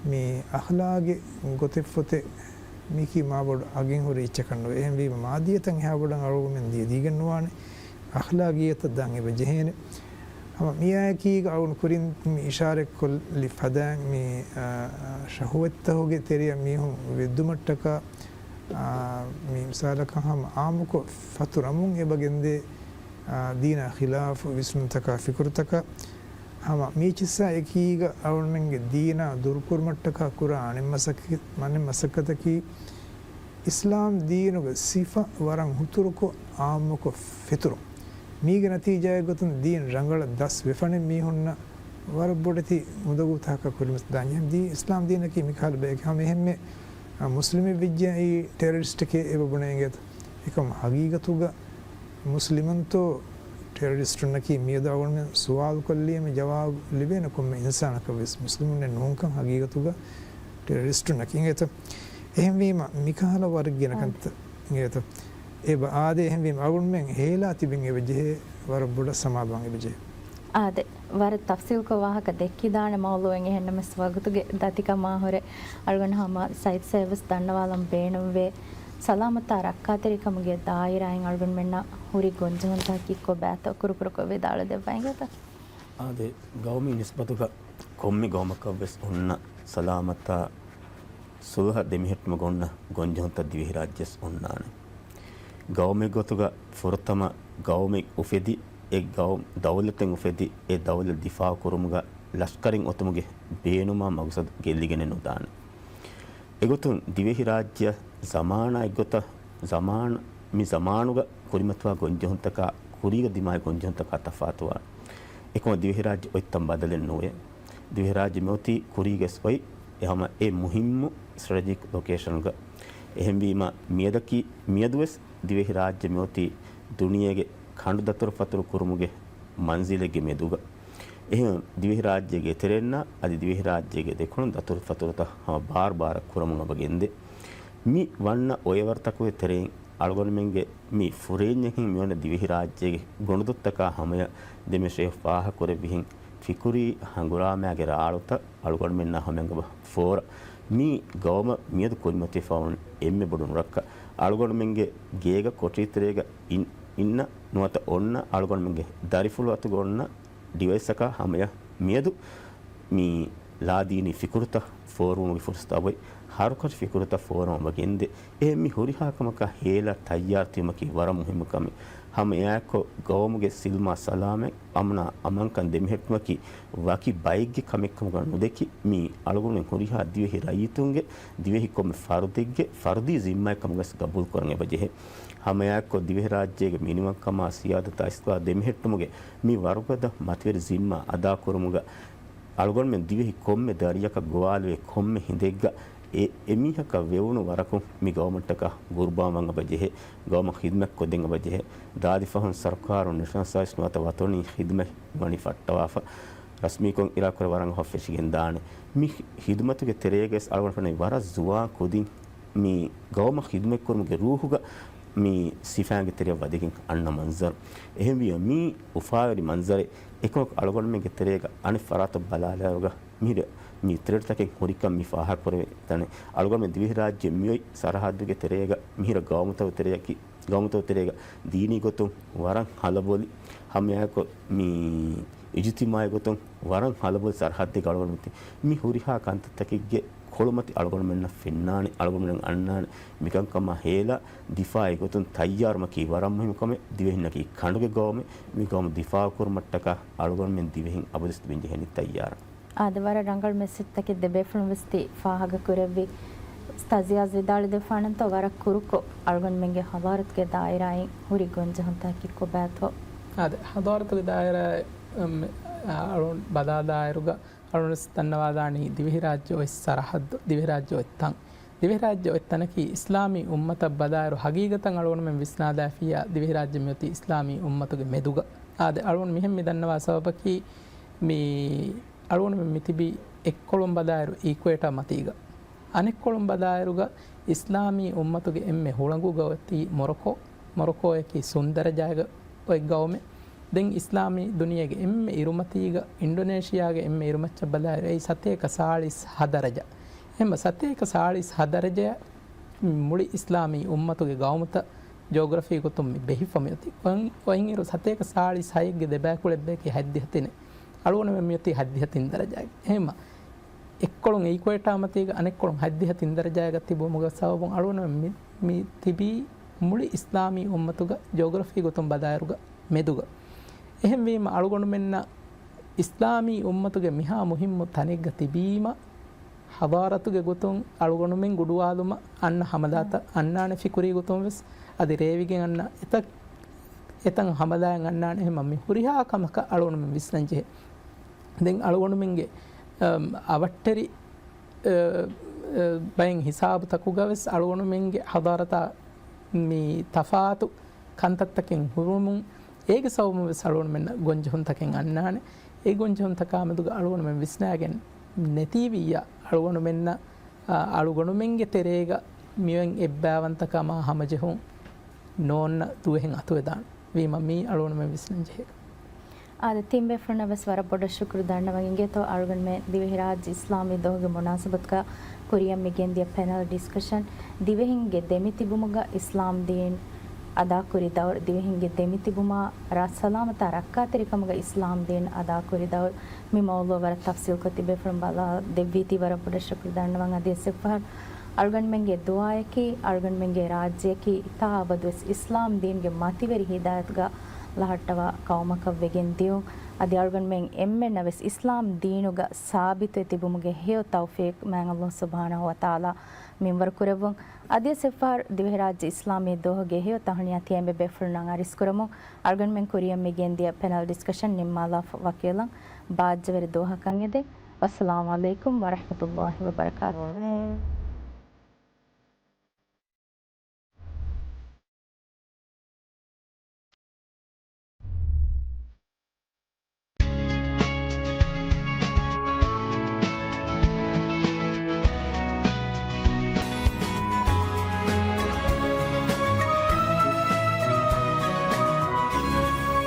މި އަޚްލާގީ ގޮތެއް ފޮތެއް މީކީ މާބޮޑު އަގެއް ހުރި އެއްޗަކަށް ނުވޭ. އެހެންވީމަ މާއްދިއްޔަތަށް އެހާ ބޮޑަށް އަޅުގަނޑުމެން ދިޔަ ދީގެން ނުވާނެ. އަޚްލާގިއްޔަތަށް ދާން އެބަ ޖެހޭނެ. ހަމަ މިއާއެކީގަ އަޅުގަނޑު ކުރިން މި އިޝާރަތްކޮށްލި ފަދައިން މި، އާ، ޝަހުވަތްތަކުގެ ތެރެއަށް މީހުން ވެއްދުމަށްޓަކާ، އާ، މި މިސާލަކަށް ހަމަ އާއްމުކޮށް ފަތުރަމުން އެބަ ގެންދޭ، އާ، ދީނާ ޚިލާފު ވިސްނުންތަކާ ފިކުރުތަކާ، ހަމަ މީޗިއްސާ އެކީގަ އަޅުމެންގެ ދީނާ ދުރުކުރުމަށްޓަކާ ކުރާ އަނެއް މަސައްކަތް، އަނެއް މަސައްކަތަކީ، އިސްލާމް ދީނުގެ ސިފަ ވަރަށް ހުތުރުކޮށް، އާއްމުކޮށް ފެތުރުން. މީގެ ނަތީޖާއެއް ގޮތުން ދީން ރަނގަޅަށް ދަސް ވެފަނެ މީހުންނަށް ވަރަށް ބޮޑެތި އުނދަގޫތަކަކަށް ކުރިމަތިލާން ޖެހެން. ދީ އިސްލާމް ދީނަކީ މިކަހަލަ ބައެކޭ. ހަމަ އެހެންމެ، އަ، މުސްލިމެއް ވެއްޖެ އެއީ ޓެރަރިސްޓެކޭ އެބަ ބުނެ އިނގޭތަ؟ އެކަމް ހަގީގަތުގަ މުސްލިމުންތޯ ޓެރަރިސްޓުންނަކީ މިއަދު އަޅުގަނޑުމެން ސުވާލު ކޮށްލީމަ ޖަވާބު ލިބޭނެ ކޮންމެ އިންސާނަކަށް ވެސް މުސްލިމުންނެއް ނޫންކަން ހަގީގަތުގަ ޓެރަރިސްޓުންނަކީ އިނގޭތަ؟ އެހެންވީމަ މިކަހަލަ ވަރަށް ގިނަ އާ. ކަންތައް އިނގޭތަ؟ އެބަ އާދޭ. އެހެންވީމަ އަޅުގަނޑުމެން ހޭލާ ތިބެން އެބަ ޖެހޭ ވަރަށް ބޮޑަށް ސަމާލުވާން އެބަ ޖެހޭ. އާދެ، ވަރަށް ތަފްސީލްކޮށް ވާހަކަ ދެއްކިދާނެ މައުޟޫޢެއް. އެހެންނަމަވެސް ވަގުތުގެ ދަތިކަމާ ހުރެ އަޅުގަނޑު ހަމަ ސައިދް ސައިބަސް ދަންނަވާލަން ބޭނުންވޭ. ސަލާމަތާ ރައްކާތެރިކަމުގެ ދާއިރާއިން އަޅުގަނޑުމެންނަށް ހުރި ގޮންޖެހުންތަކަކީ ކޮބާތޯ ކުރުކުރުކޮށް ވިދާޅުވެ ދެއްވާ އިނގޭތަ؟ އާދެ، ގައުމީ ނިސްބަތުގަ ކޮންމެ ގައުމަކަށްވެސް ހުންނަ ސަލާމަތާ ސުލްހަ ދެމެހެއްޓުމުގަ ހުންނަ ގޮންޖެހުންތައް ދިވެހިރާއްޖެވެސް ހުންނާނެ. ގައުމެއް ގޮތުގަ ފުރަތަމަ ގައުމެއް އުފެދި، އެ ގައު-، ދައުލަތެއް އުފެދި، އެ ދައުލަތް ދިފާޢު ކުރުމުގަ ލަޝްކަރެއް އޮތުމުގެ ބޭނުމާ މަގުސަދު ގެއްލިގެނެއް ނުދާނެ. އެގޮތުން ދިވެހިރާއްޖެ ޒަމާނާ އެއްގޮތަށް، ޒަމާން-، މި ޒަމާނުގަ ކުރިމަތިވާ ގޮންޖެހުންތަކާ، ކުރީގަ ދިމާވި ގޮންޖެހުންތަކާ ތަފާތުވާނެ. އެކަމަށް ދިވެހިރާއްޖެ އޮތްތަން ބަދަލެއް ނުވޭ. ދިވެހިރާއްޖެ މިއޮތީ ކުރީގަސް އޮތް، އެހަމަ އެ މުހިއްމު ސްޓްރެޓެޖިކް ލޮކޭޝަންގަ. އެހެންވީމަ މިއަދަކީ، މިއަދުވެސް ދިވެހިރާއްޖެ މިއޮތީ ދުނިޔޭގެ ކަނޑު ދަތުރުފަތުރު ކުރުމުގެ މަންޒިލެއްގެ މެދުގަ. އެހެން ދިވެހިރާއްޖޭގެ އެތެރެއިންނާ އަދި ދިވެހިރާއްޖޭގެ ދެކުނު ދަތުރުފަތުރުތައް ހަމަ ބާރުބާރަށް ކުރަމުން އެބަ ގެންދޭ. މި ވަންނަ އޮއެވަރުތަކުގެ ތެރެއިން އަޅުގަނޑުމެންގެ މި ފުރެއްޖެހެން މިވަންނަ ދިވެހިރާއްޖޭގެ ގޮނޑުދޮށްތަކާ ހަމަޔަށް ދެމެ ޝޭޚް ފާހަގަކުރެއްވިހެން ފިކުރީ ހަނގުރާމައިގެ ރާޅުތައް އަޅުގަނޑުމެންނާ ހަމަޔަށް އެބަ ފޯރަ. މި ގައުމަށް މިއަދު ކުރިމަތިވެފަ ވަން އެންމެ ބޮޑު ނުރައްކަ އަޅުގަނޑުމެންގެ ގޭގަ ކޮޓަރި ތެރޭގަ އިން-، އިންނަ ނުވަތަ އޮންނަ އަޅުގަނޑުމެންގެ ދަރިފުޅު އަތުގަ އޮންނަ ޑިވައިސްއަކާ ހަމަޔަށް މިއަދު މި ލާދީނީ ފިކުރުތައް ފޯރުވުމުގެ ފުރުސަތު އޮތް. ހަރުކަށި ފިކުރުތައް ފޯރުވަމުން އެބަ ގެންދޭ. އެހެން މި ހުރިހާ ކަމަކާ ހޭލާ ތައްޔާރުތިބުމަކީ ވަރަށް މުހިއްމު ކަމެއް. ހަމަ އެއާއެއްކޮށް ގައުމުގެ ސިލްމާ ސަލާމަތް، އަމުނާ އަމާންކަން ދެމެހެއްޓުމަކީ ވަކި ބައެއްގެ ކަމެއްކަމުގަ ނުދެކި، މި އަޅުގަނޑުމެން ހުރިހާ ދިވެހި ރައްޔިތުންގެ، ދިވެހި ކޮންމެ ފަރުދެއްގެ ފަރުދީ ޒިންމާއެއް ކަމުގަސް ގަބޫލުކުރަން އެބަޖެހޭ. ހަމައެއާއެއްކޮށް ދިވެހިރާއްޖޭގެ މިނިވަންކަމާ ސިޔާދަތާ އިސްތިޤްލާލާ ދެމެހެއްޓުމުގެ މި ވަރުގަދަ މަތިވެރި ޒިންމާ އަދާކުރުމުގަ އަޅުގަނޑުމެން ދިވެހި ކޮންމެ ދަރިއަކަށް ގޮވާލެވޭ ކޮންމެ ހިނދެއްގަ އެ އެމީހަކަށް ވެވުނު ވަރަކުން މި ގައުމަށްޓަކާ ގުރުބާންވަން އަބަ ޖެހޭ، ގައުމަށް ޚިދުމަތް ކޮށްދޭން އަބަ ޖެހޭ، ދާދި ފަހުން ސަރުކާރުން ނެޝަނަލް ސާވިސް ނުވަތަ ވަތަނީ ޚިދުމަތް ވަނީ ފައްޓަވާފަ، ރަސްމީކޮށް އިރާދަކުރެ ވަރަށް އަހަށް ފެށިގެން ދާނެ. މި ޚިދުމަތުގެ ތެރޭގައި އަޅުގަނޑު ފެނޭ ވަރަށް ޒުވާން ކުދިން މި ގައުމަށް ޚިދުމަތްކުރުމުގެ ރޫހުގަ މި ސިފައިންގެ ތެރެއަށް ވަދެގެން އަންނަ މަންޒަރު. އެހެންވީމަ މި އުފާވެރި މަންޒަރެއް އެކަމަކު އަޅުގަނޑުމެންގެ ތެރޭގަ އަނެއް ފަރާތަށް ބަލާލާއިރުގަ މިހިރަ މި ތްރެޑްތަކެއް ހުރިކަން މި ފާހަގަކުރެވޭ ތަނެއް. އަޅުގަނޑުމެން ދިވެހިރާއްޖެ މިއޮތް ސަރަހައްދުގެ ތެރޭގަ މިހިރަ ގައުމުތަކުގެ ތެރެއަކީ، ގައުމުތަކުގެ ތެރޭގަ ދީނީ ގޮތުން ވަރަށް ހަލަބޮލި، ހަމައެއާއެކު މި އިޖުތިމާޢީ ގޮތުން ވަރަށް ހަލަބޮލި ސަރަހައްދެއްގަ އަޅުގަނޑުމެން ތި-، މި ހުރިހާ ކަންތައްތަކެއްގެ ކޮޅުމަތި އަޅުގަނޑުމެންނަށް ފެންނާނެ، އަޅުގަނޑުމެން އަންނާނެ. މިކަންކަމާ ހޭލާ ދިފާޢީ ގޮތުން ތައްޔާރުވުމަކީ ވަރަށް މުހިންމު ކަމެއް. ދިވެހިންނަކީ ކަނޑުގެ ގައުމެއް. މި ގައުމު ދިފާޢު ކުރުމަށްޓަކާ އަޅުގަނޑުމެން ދިވެހިން އަބަދުވެސް ތިބެން ޖެހެނީ ތައްޔާރަށް. އާދެ، ވަރަށް ރަނގަޅު މެސެޖްތަކެއް ދެބޭފުޅުން ވެސް ތި ފާހަގަ ކުރެއްވި. އުސްތާޛް ޒިޔާޒް ވިދާޅުވެދެއްވާނަންތޯ، ވަރަށް ކުރުކޮށް އަޅުގަނޑުމެންގެ ޙަޟާރަތުގެ ދާއިރާއިން ހުރި ގޮންޖެހުންތަކަކީ ކޮބާތޯ؟ އާދެ، ޙަޟާރަތުގެ ދާއިރާ، އަމް، އަޅުން ބަލާލާއިރުގަ އަޅުން ވެސް ދަންނަވާލާނީ ދިވެހިރާއްޖެ އޮތް ސަރަހައްދު، ދިވެހިރާއްޖެ އޮތް ތަން. ދިވެހިރާއްޖެ އޮތް ތަނަކީ އިސްލާމީ އުއްމަތަށް ބަލާއިރު ހަގީގަތަށް އަޅުގަނޑުމެން ވިސްނާލާފިއްޔާ ދިވެހިރާއްޖެ މިއޮތީ އިސްލާމީ އުއްމަތުގެ މެދުގަ. އާދެ، އަޅުން މިހެން މި ދަންނަވާ ސަބަބަކީ މި އަޅުގަނޑުމެން މި ތިބީ އެއްކޮޅުން ބަލާއިރު އީކުއޭޓާ މަތީގަ. އަނެއްކޮޅުން ބަލާއިރުގަ އިސްލާމީ އުއްމަތުގެ އެންމެ ހުޅަނގުގަ އޮތީ މޮރޮކޯ. މޮރޮކޯއަކީ ސުން ދަރަޖާގަ އޮތް ގައުމެއް. ދެން އިސްލާމީ ދުނިޔޭގެ އެންމެ އިރުމަތީގަ އިންޑޮނޭޝިއާގެ އެންމެ އިރުމައްޗަށް ބަލާއިރު އެއީ ސަތޭކަ ސާޅީސް ހަ ދަރަޖަ. އެހެންމަ ސަތޭކަ ސާޅީސް ހަ ދަރަޖަ މުޅި އިސްލާމީ އުއްމަތުގެ ގައުމުތައް ޖޯގްރަފީ ގޮތުން މި ބެހިފަ މިއޮތީ. އޮތް، އޮތްއިރު ސަތޭކަ ސާޅީސް ހައެއްގެ ދެބައިކުޅަ އެއްބަޔަކީ ހަތްދިހަ ތިނެއް. އަޅުގަނޑުމެން މިއޮތީ ހަތްދިހަ ތިން ދަރަޖައިގަ. އެހެންމަ އެއްކޮޅުން އީކުއޭޓާ މަތީގަ އަނެއްކޮޅުން ހަތްދިހަ ތިން ދަރަޖައިގަ ތިބުމުގެ ސަބަބުން އަޅުގަނޑުމެން މި، މި ތިބީ މުޅި އިސްލާމީ އުއްމަތުގަ ޖޯގްރަފީ ގޮތުން ބަލާއިރުގަ މެދުގަ. އެހެންވީމަ އަޅުގަނޑުމެންނަށް އިސްލާމީ އުއްމަތުގެ މިހާ މުހިއްމު ތަނެއްގަ ތިބީމަ، ޙަޟާރަތުގެ ގޮތުން އަޅުގަނޑުމެން ގުޑުވާލުމަށް އަންނަ ހަމަލާތައް އަންނާނެ ފިކުރީ ގޮތުން ވެސް އަދި ރޭވިގެން އަންނަ އެތައް، އެތައް ހަމަލާއެއް އަންނާނެ. އެހެންމަ މި ހުރިހާ ކަމަކަށް އަޅުގަނޑުމެން ވިސްނަން ޖެހޭ. ދެން އަޅުގަނޑުމެންގެ، އަމް، އަވަށްޓެރި، އަ، އަ، ބައެއް ހިސާބުތަކުގަ ވެސް އަޅުގަނޑުމެންގެ ޙަޟާރަތާ މި ތަފާތު ކަންތައްތަކެއް ހުރުމުން، އޭގެ ސަބަބުން ވެސް އަޅުގަނޑުމެންނަށް ގޮންޖެހުންތަކެއް އަންނާނެ. އެ ގޮންޖެހުންތަކާމެދުގަ އަޅުގަނޑުމެން ވިސްނާގެން ނެތީވިއްޔާ، އަޅުގަނޑުމެންނަށް، އަ، އަޅުގަނޑުމެންގެ ތެރޭގަ މިއޮތް އެއްބައިވަންތަކަމާ ހަމަޖެހުން ނޯންނަ ދުވަހެއް އަތުވެދާނެ. ވީމަ މީ އަޅުގަނޑުމެން ވިސްނަން ޖެހޭ. އާދެ، ތިން ބޭފުޅުންނަށް ވެސް ވަރަށް ބޮޑަށް ޝުކުރު ދަންނަވަން އިނގޭތޯ، އަޅުގަނޑުމެން ދިވެހިރާއްޖެ އިސްލާމީ ދުވަހުގެ މުނާސަބަތުގަ ކުރިއަށް މި ގެންދިޔަ ޕެނަލް ޑިސްކަޝަން، ދިވެހިންގެ ދެމިތިބުމުގަ އިސްލާމް ދީން އަދާކުރި ދައުރު، ދިވެހިންގެ ދެމިތިބުމާ ރަށް ސަލާމަތާ ރައްކާތެރިކަމުގަ އިސްލާމް ދީން އަދާކުރި ދައުރު، މި މައުޟޫޢު ވަރަށް ތަފްސީލްކޮށް ތިބޭފުޅުން ބަލާ ދެއްވީތީ ވަރަށް ބޮޑަށް ޝުކުރު ދަންނަވަން. އަދި އެއްސެއްފަހަރު އަޅުގަނޑުމެންގެ ދުޢާއަކީ، އަޅުގަނޑުމެންގެ ރާއްޖެއަކީ ތާ އަބަދުވެސް އިސްލާމް ދީންގެ މަތިވެރި ހިދާޔަތުގަ ލަހައްޓަވާ ޤައުމަކަށް ވެގެން ދިޔުން. އަދި އަޅުގަނޑުމެން އެންމެންނަށް ވެސް އިސްލާމް ދީނުގަ ސާބިތުވެ ތިބުމުގެ ހެޔޮ ތައުފީޤް މާތް ﷲ ސުބްޙާނަހޫ ވަތަޢާލާ މިންވަރު ކުރެއްވުން. އަދިވެސް އެއްފަހަރު ދިވެހިރާއްޖެ އިސްލާމީ ދުވަހުގެ ހެޔޮ ތަހުނިޔާ ތިޔަ އެނބެ ބޭފުޅުންނަށް އަރިސްކުރަމުން. އަޅުގަނޑުމެން ކުރިއަށް މި ގެންދިޔަ ޕެނަލް ޑިސްކަޝަން ނިންމާލާފަ ވަކިވެލަން. ބާއްޖަވެރި ދުވަހަކަށް އެދެން. ވައްސަލާމު ޢަލައިކުމް ވަރަޙްމަތުﷲ ވަބަރަކާތުހު.